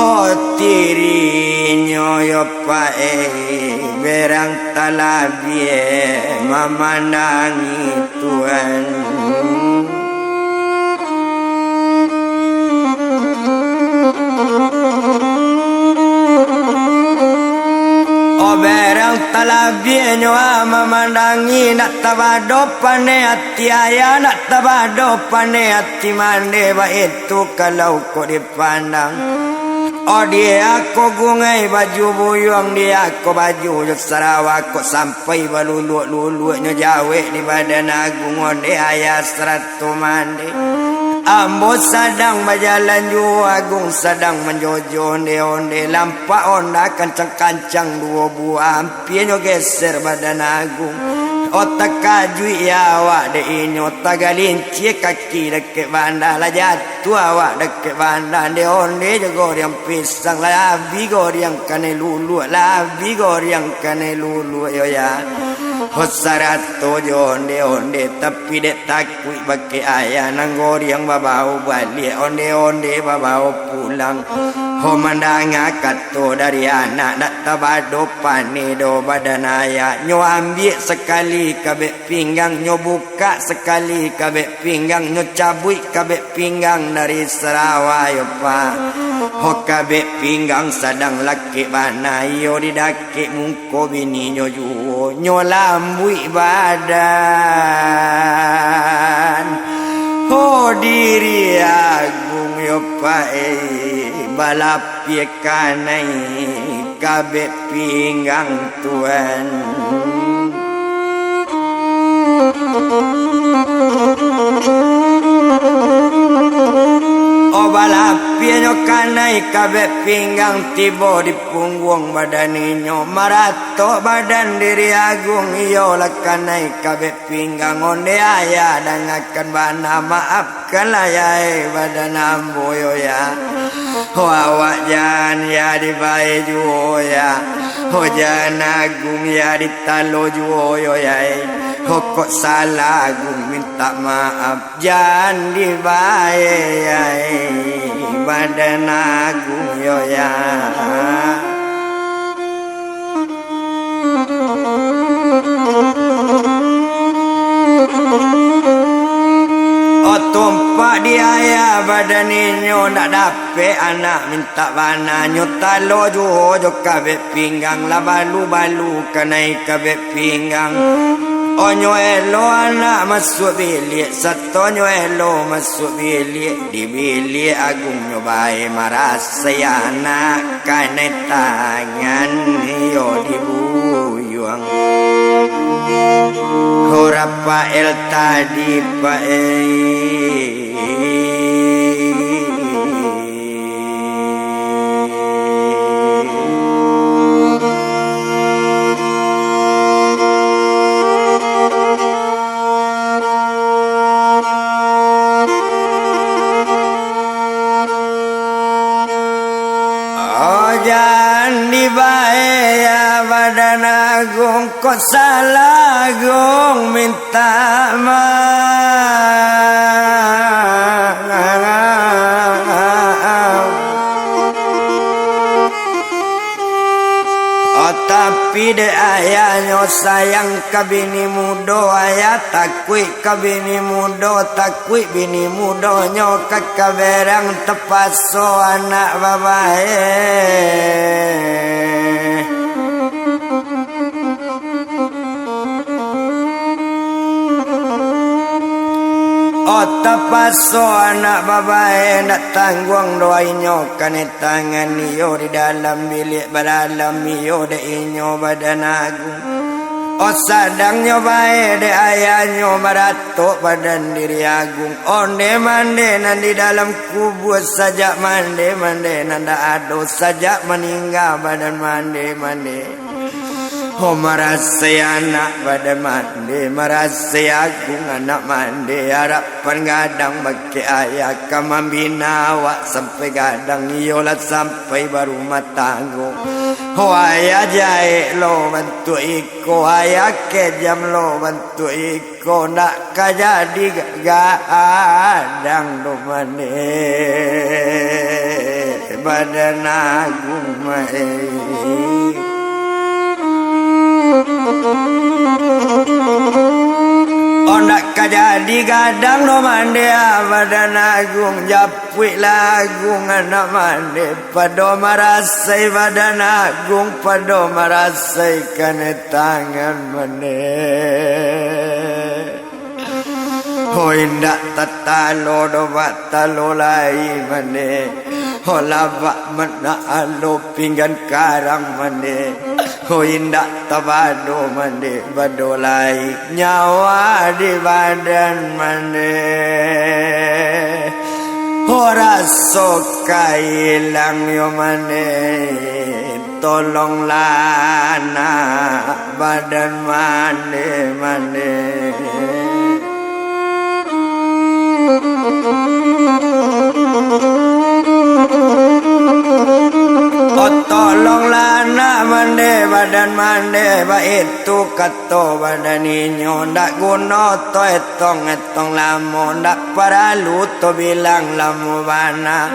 Ho, tirinyo yo, Pak, eh, berang talabiah mamandangi, Tuan. Oh, berang talabiahnyo, ah, mamandangi, ndak tabado paneh ati ayah, ndak tabado paneh ati mande, baitu kalau kok di pandang. Oh, diako gungai baju buyuang, diako baju jo sarawa, kok sampai baluluak-luluaknyo jawek di badan agung, onde ayah sarato mande. Ambo sadang bajalan juo, agung sadang manjojo, onde-onde lampak onda kancang-kancang duo buah. Pianyo geser badan agung. Oh, takajuik yo awak dek inyo, tagalincia kaki dakek banda, lah jatuah awak dakek banda, onde-onde jo goreng pisang, lah abih goreng kanai luluak, lah abih goreng kanai luluak yo, ya. Ho, sarato jo onde-onde, tapi dek takuik bakeh ayah, nan goreng babao baliak, onde-onde babao pulang. Ho, mandanga kato dari anak, ndak tabado paneh doh badan ayah. Nyo ambiak sakali kabek pinggang, nyo bukak sakali kabek pinggang, nyo cabuik kabek pinggang dari sarawa yo, Pak. Ho, kabek pinggang sadang lakek bana, iyo di dakek muko bininyo juo, nyo lambuik badan. Ho, diri agung yo, Pak, eh, balapiah kanai kabek pinggang, Tuan. Oh, balapiahnyo kanai kabek pinggang, tibo di pungguang badan inyo, maratok badan diri agung, iyolah kanai kabek pinggang, onde ayah dangakan bana, maafkanlah, ya, eh, badan ambo yo, ya. Ho, awak jan, ya, dibae juo, ya. Ho, jan agung, ya, ditalo juo yo, ya, eh. Ho, kok salah agung mintak maaf, jan dibae, ya, eh, badan agung yo, ya. Otompak di ayah badan inyo, ndak dapek anak mintak bana, nyo talo juo jo kabek pinggang, lah balu-balu kanai kabek pinggang. Onyo elo anak masuak biliak, satonyo elo masuak biliak, di biliak agungnyo bae marasai anak kanai tangan iyo dibuyuang. Ho Rafael tadi, Pak, eh. Ojan dibae ya Badan Agung, kok salah Agung minta maaf. Oh, tapi dek ayahnyo sayang ka bini mudo, ayah takuik ka bini mudo, takuik bini mudonyo ka kaberang, tapaso anak babae. Oh, tapaso anak babae, ndak tangguang doh inyo kanai tangan iyo di dalam biliak badalam iyo dek inyo Badan Agung. Oh, sadangnyo bae dek ayahnyo maratok badan diri Agung. Onde mande nan di dalam kubua, sajak mande, mande nan ndak ado, sajak maningga badan mande, mande. Oh, marasai anak badan mande, marasai Agung anak mande, harapan gadang bakeh ayah ka mambina awak sampai gadang, iyolah sampai barumah tanggo. Oh, ayah jaek lo bantuak iko, ayah kejam lo bantuak iko. Ko ndak ka jadi ga-, gadang doh mande, Badan Agung mande. Oh, ndak ka jadi gadang doh mande, ah, Badan Agung, japuiklah Agung anak mande. Pado marasai Badan Agung, pado marasai kanai tangan mande. Ho indak tatalo doh batalo lai mande. Ho labak manak alo pinggan karang mande. Ho indak tabado mande bado lai nyawa di badan mande. Ho raso ka ilang yo mande, tolonglah anak badan mande, mande. Oh, tolonglah anak mande, badan mande, baitu kato badan inyo, ndak guno to etong-etong lamo, ndak paralu to bilang lamo bana.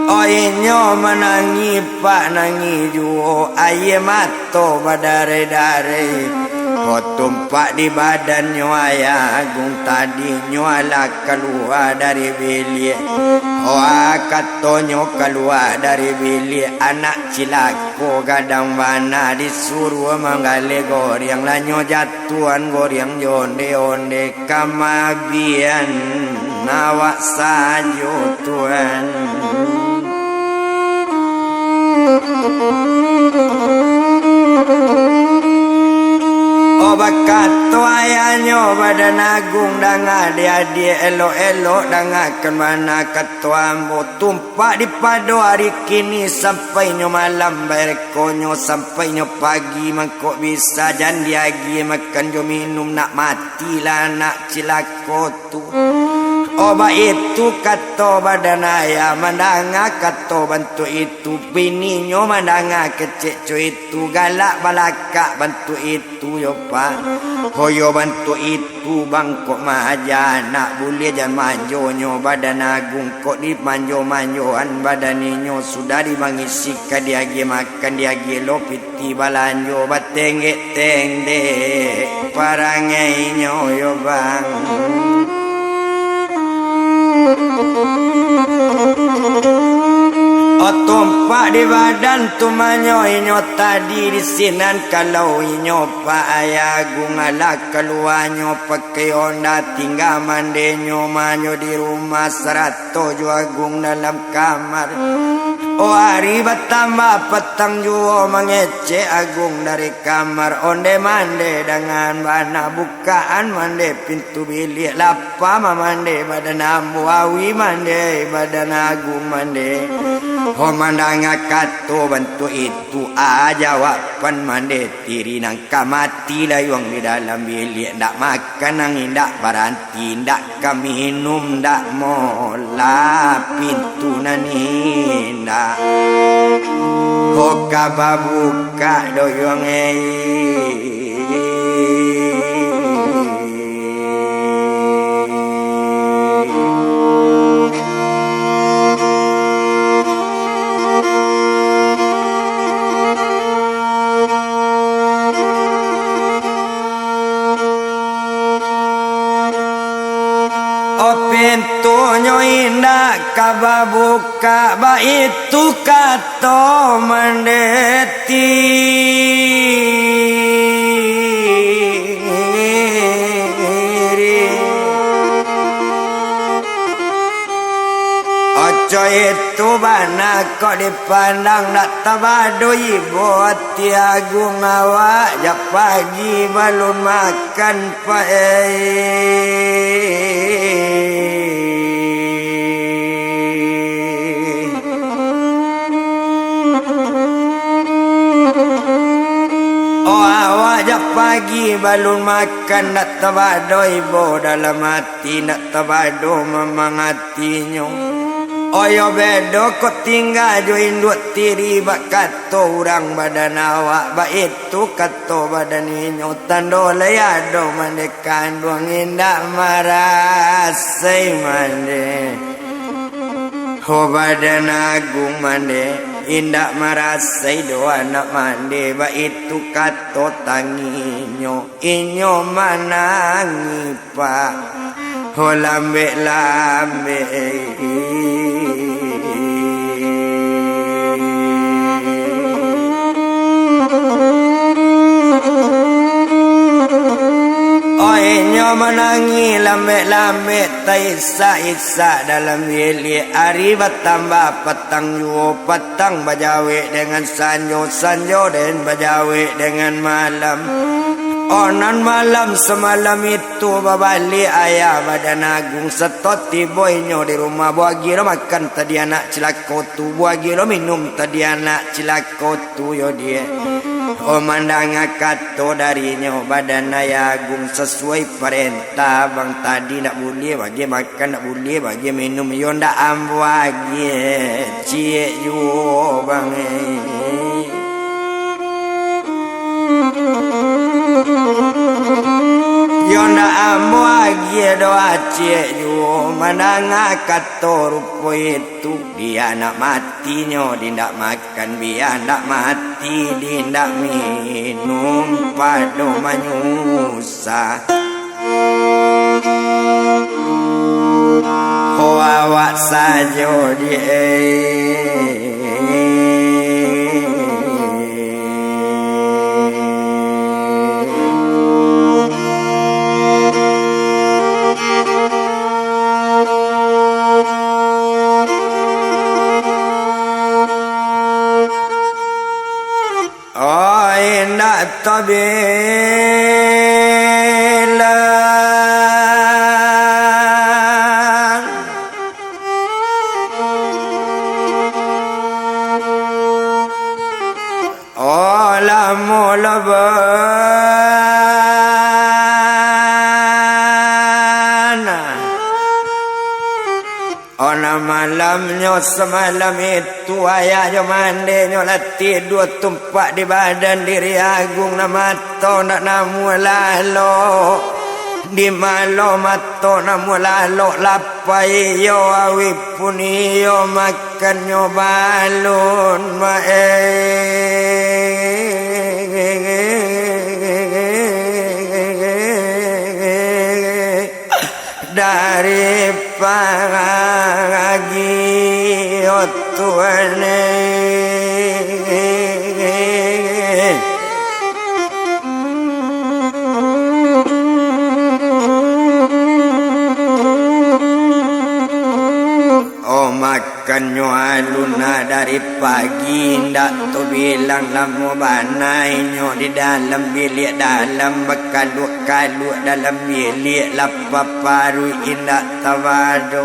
Oh, inyo manangih, Pak, nangih juo, aia mato badarai-darai. Oh, tumpak di badannyo Ayah Agung tadinyo alah kalua dari biliak. Oh, ah, katonyo kalua dari biliak, anak cilako gadang bana, disuruah manggaleh goreang, lah nyo jatuahan goreang jo onde-onde, kamabian awak sajo, Tuan. Oh, bakato ayahnyo Badan Agung, danga dek adiak, elok-elok dangakan bana kato ambo. Tumpak dipado ari kini sampai nyo malam, barekonyo sampai nyo pagi, mangkok bisa jan diagiah makan jo minum, nak matilah anak cilako tu. Oh, baitu kato badan ayah, mandanga kato bantuak itu, bininyo mandanga kecek co itu, galak balakak bantuak itu yo, Pak. Ho yo bantuak itu, bangkok maaja anak, buliah jan manjonyo badan agung, kok dimanjo-manjoan badan inyo, sudah dimangisi ka diagiah makan, diagiah lo piti balanjo, batenggek-tenggek parangainyo yo, Bang. Oh, Tumpak di badan tu manyo inyo tadi di sinan, kalau inyo pa ayah agung alah kaluanyo pakai onda tingga mandenyo manyo di rumah sarato jo agung dalam kamar. Oh, ari batambah patang juo mangecek agung dari kamar, onde mande dangan bana bukaan mande pintu biliak lah. Pama mande badan ambo, awi mande badan agung mande. Ho mandanga kato bantuak itu, a jawaban mande tiri nan ka mati layuang di dalam biliak, ndak makan ang indak baranti, ndak ka minum ndak mola pintu nan indak. Ho ka babukak doyuang ei. Oh, pintunyo indak ka babukak, baitu kato mandeti. Oco itu bana kok dipandang, ndak tabado ibo ati agung awak, jak pagi balun makan paeh. Oh, awak jak pagi balun makan, ndak tabado ibo dalam ati, ndak tabado mamang atinyo. Oyo bedo kok tingga jo induak tiri, bak kato urang badan awak, baitu kato badan inyo, tando lai ado mande kanduang indak marasai mande. Ho badan agung mande, indak marasai doh anak mande, baitu kato tanginyo, inyo manangih pak, ho lambek-lambek. Oh, inyo manangih lambek-lambek, taisak-isak dalam biliak. Ari batambah patang juo, patang bajawek dengan sanjo, sanjo den bajawek dengan malam. Oh, nan malam samalam itu babaliak ayah badan agung, sato tibo inyo di rumah, buagilah makan tadi anak cilako tu, buagilah minum tadi anak cilako tu yo diak. Oh, mandanga kato darinyo badan ayah agung, sasuai parentah abang tadi, ndak buliah bagian makan, ndak buliah bagian minum, yo ndak ambo agiah ciek juo bang eh. Yo ndak ambo agiah doh ciek juo, mandanga kato rupo itu. Di anak matinyo, di ndak makan, bia ndak mati, di ndak minum, pado manyusah. Ko awak sajo di Oh, indak tabilang. Oh, lamo laban. Oh, nan malamnyo samalam itu, ayah jo mandenyo lah tidua tumpak di badan diri agung, nan mato ndak namuah lalok. Di malo mato namuah lalok, lapai iyo, awih pun iyo, makannyo balun, maeh. Dari pagi, oh Tuhan, eh. Pagi indak tabilang lamo bana inyo di dalam biliak dalam, bakaluak-kaluak dalam biliak, lapa paruik indak tabado.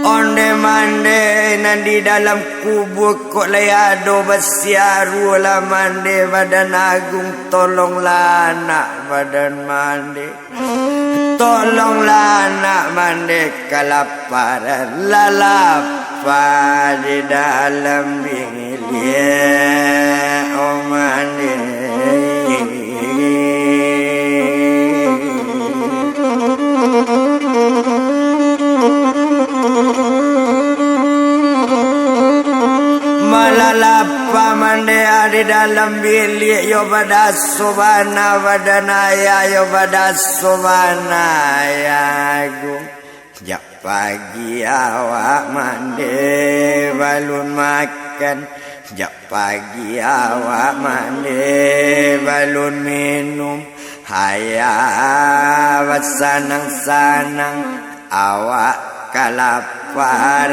Onde mande nan di dalam kubua kok lai ado basiarualah mande, Badan Agung, tolonglah anak Badan mande. Tolonglah anak mande kalaparan, lah lapa di dalam biliak, oh mande. Malah lapa mande di dalam biliak, yo badaso bana Badan Ayah, yo badaso bana Ayah Agung. Jak pagi awak mande balun makan, jak pagi awak mande balun minum. Hayah basanang-sanang, awak kalaparan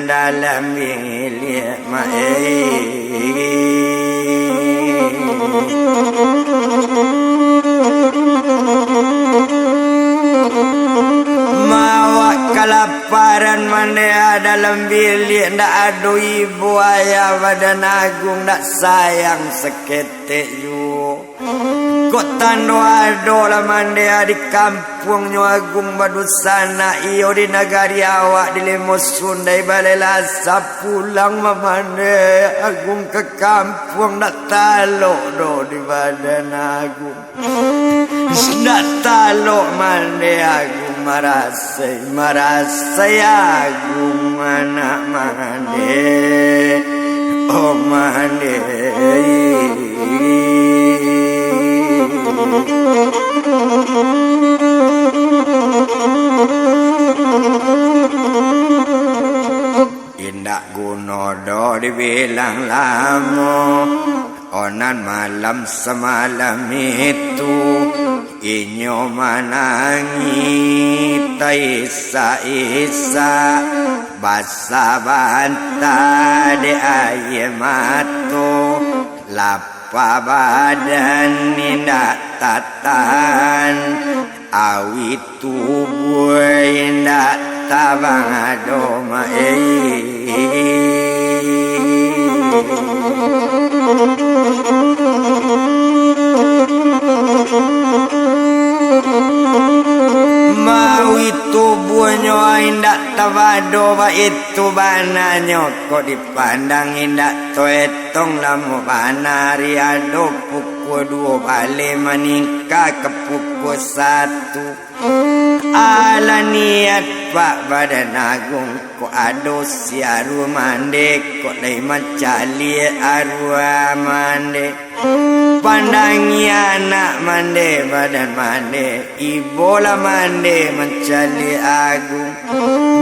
dalam biliak, Mak, eh. Ma awak kalaparan mande dalam biliak, ndak ado ibo ayah Badan Agung, ndak sayang saketek juo. Kok tando ado lah mande di kampuang nyo Agung badunsanak, iyo di nagari awak di Lemo Sundai, balai lah asa pulang mah mande Agung ka kampuang, ndak talok doh di Badan Agung. Ndak talok mande Agung, marasai, marasai Agung anak mande, oh mande. Indak guno doh dibilang lamo, onan malam samalam itu, inyo manangih taisak-isak, basabanta dek aia mato, lapa badan indak tatahan, awih tubuah indak tabang ado, Mak, eh. Ma awih tubuahnyo indak tabado, baitu bananyo kok dipandang indak taetong lamo bana, ari ado pukua duo baleh maningka ka pukua satu. Alah niat Pak Badan Agung, kok ado si aruah mande, kok lai mancaliak aruah mande. Pandangi anak mande, Badan mande, ibolah mande mancaliak Agung.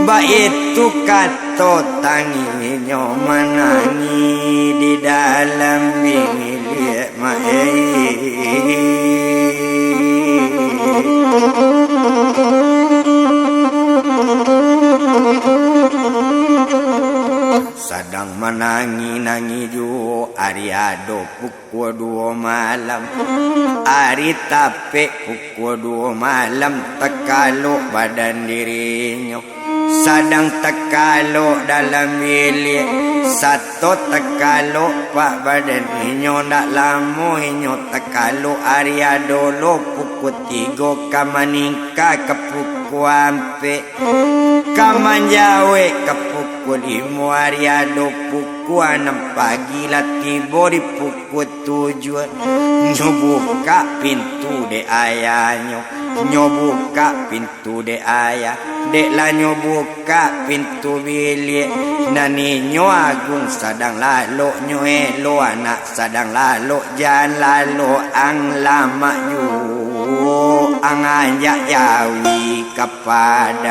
Baitu kato tangihnyo manangih di dalam bingiliak. Sadang manangih-nangih juo, ari ado pukua duo malam. Ari tapek pukua duo malam, takalok badan dirinyo. Sadang takalok dalam biliak, sato takalok Pak Badan inyo, ndak lamo inyo takalok, ari ado lo pukua tigo ka maningka ka pukua ampek, ka manjawek ka pukua limo, ari ado pukua anam pagi lah tibo di pukua tujuah. Nyo bukak pintu dek ayahnyo, nyo bukak pintu tu dek ayah, dek lah nyo bukak pintu biliak, nan inyo Agung sadang lalok nyo elo, anak sadang lalok jan lalok ang, lamak juo ang anjak jawi ka padang.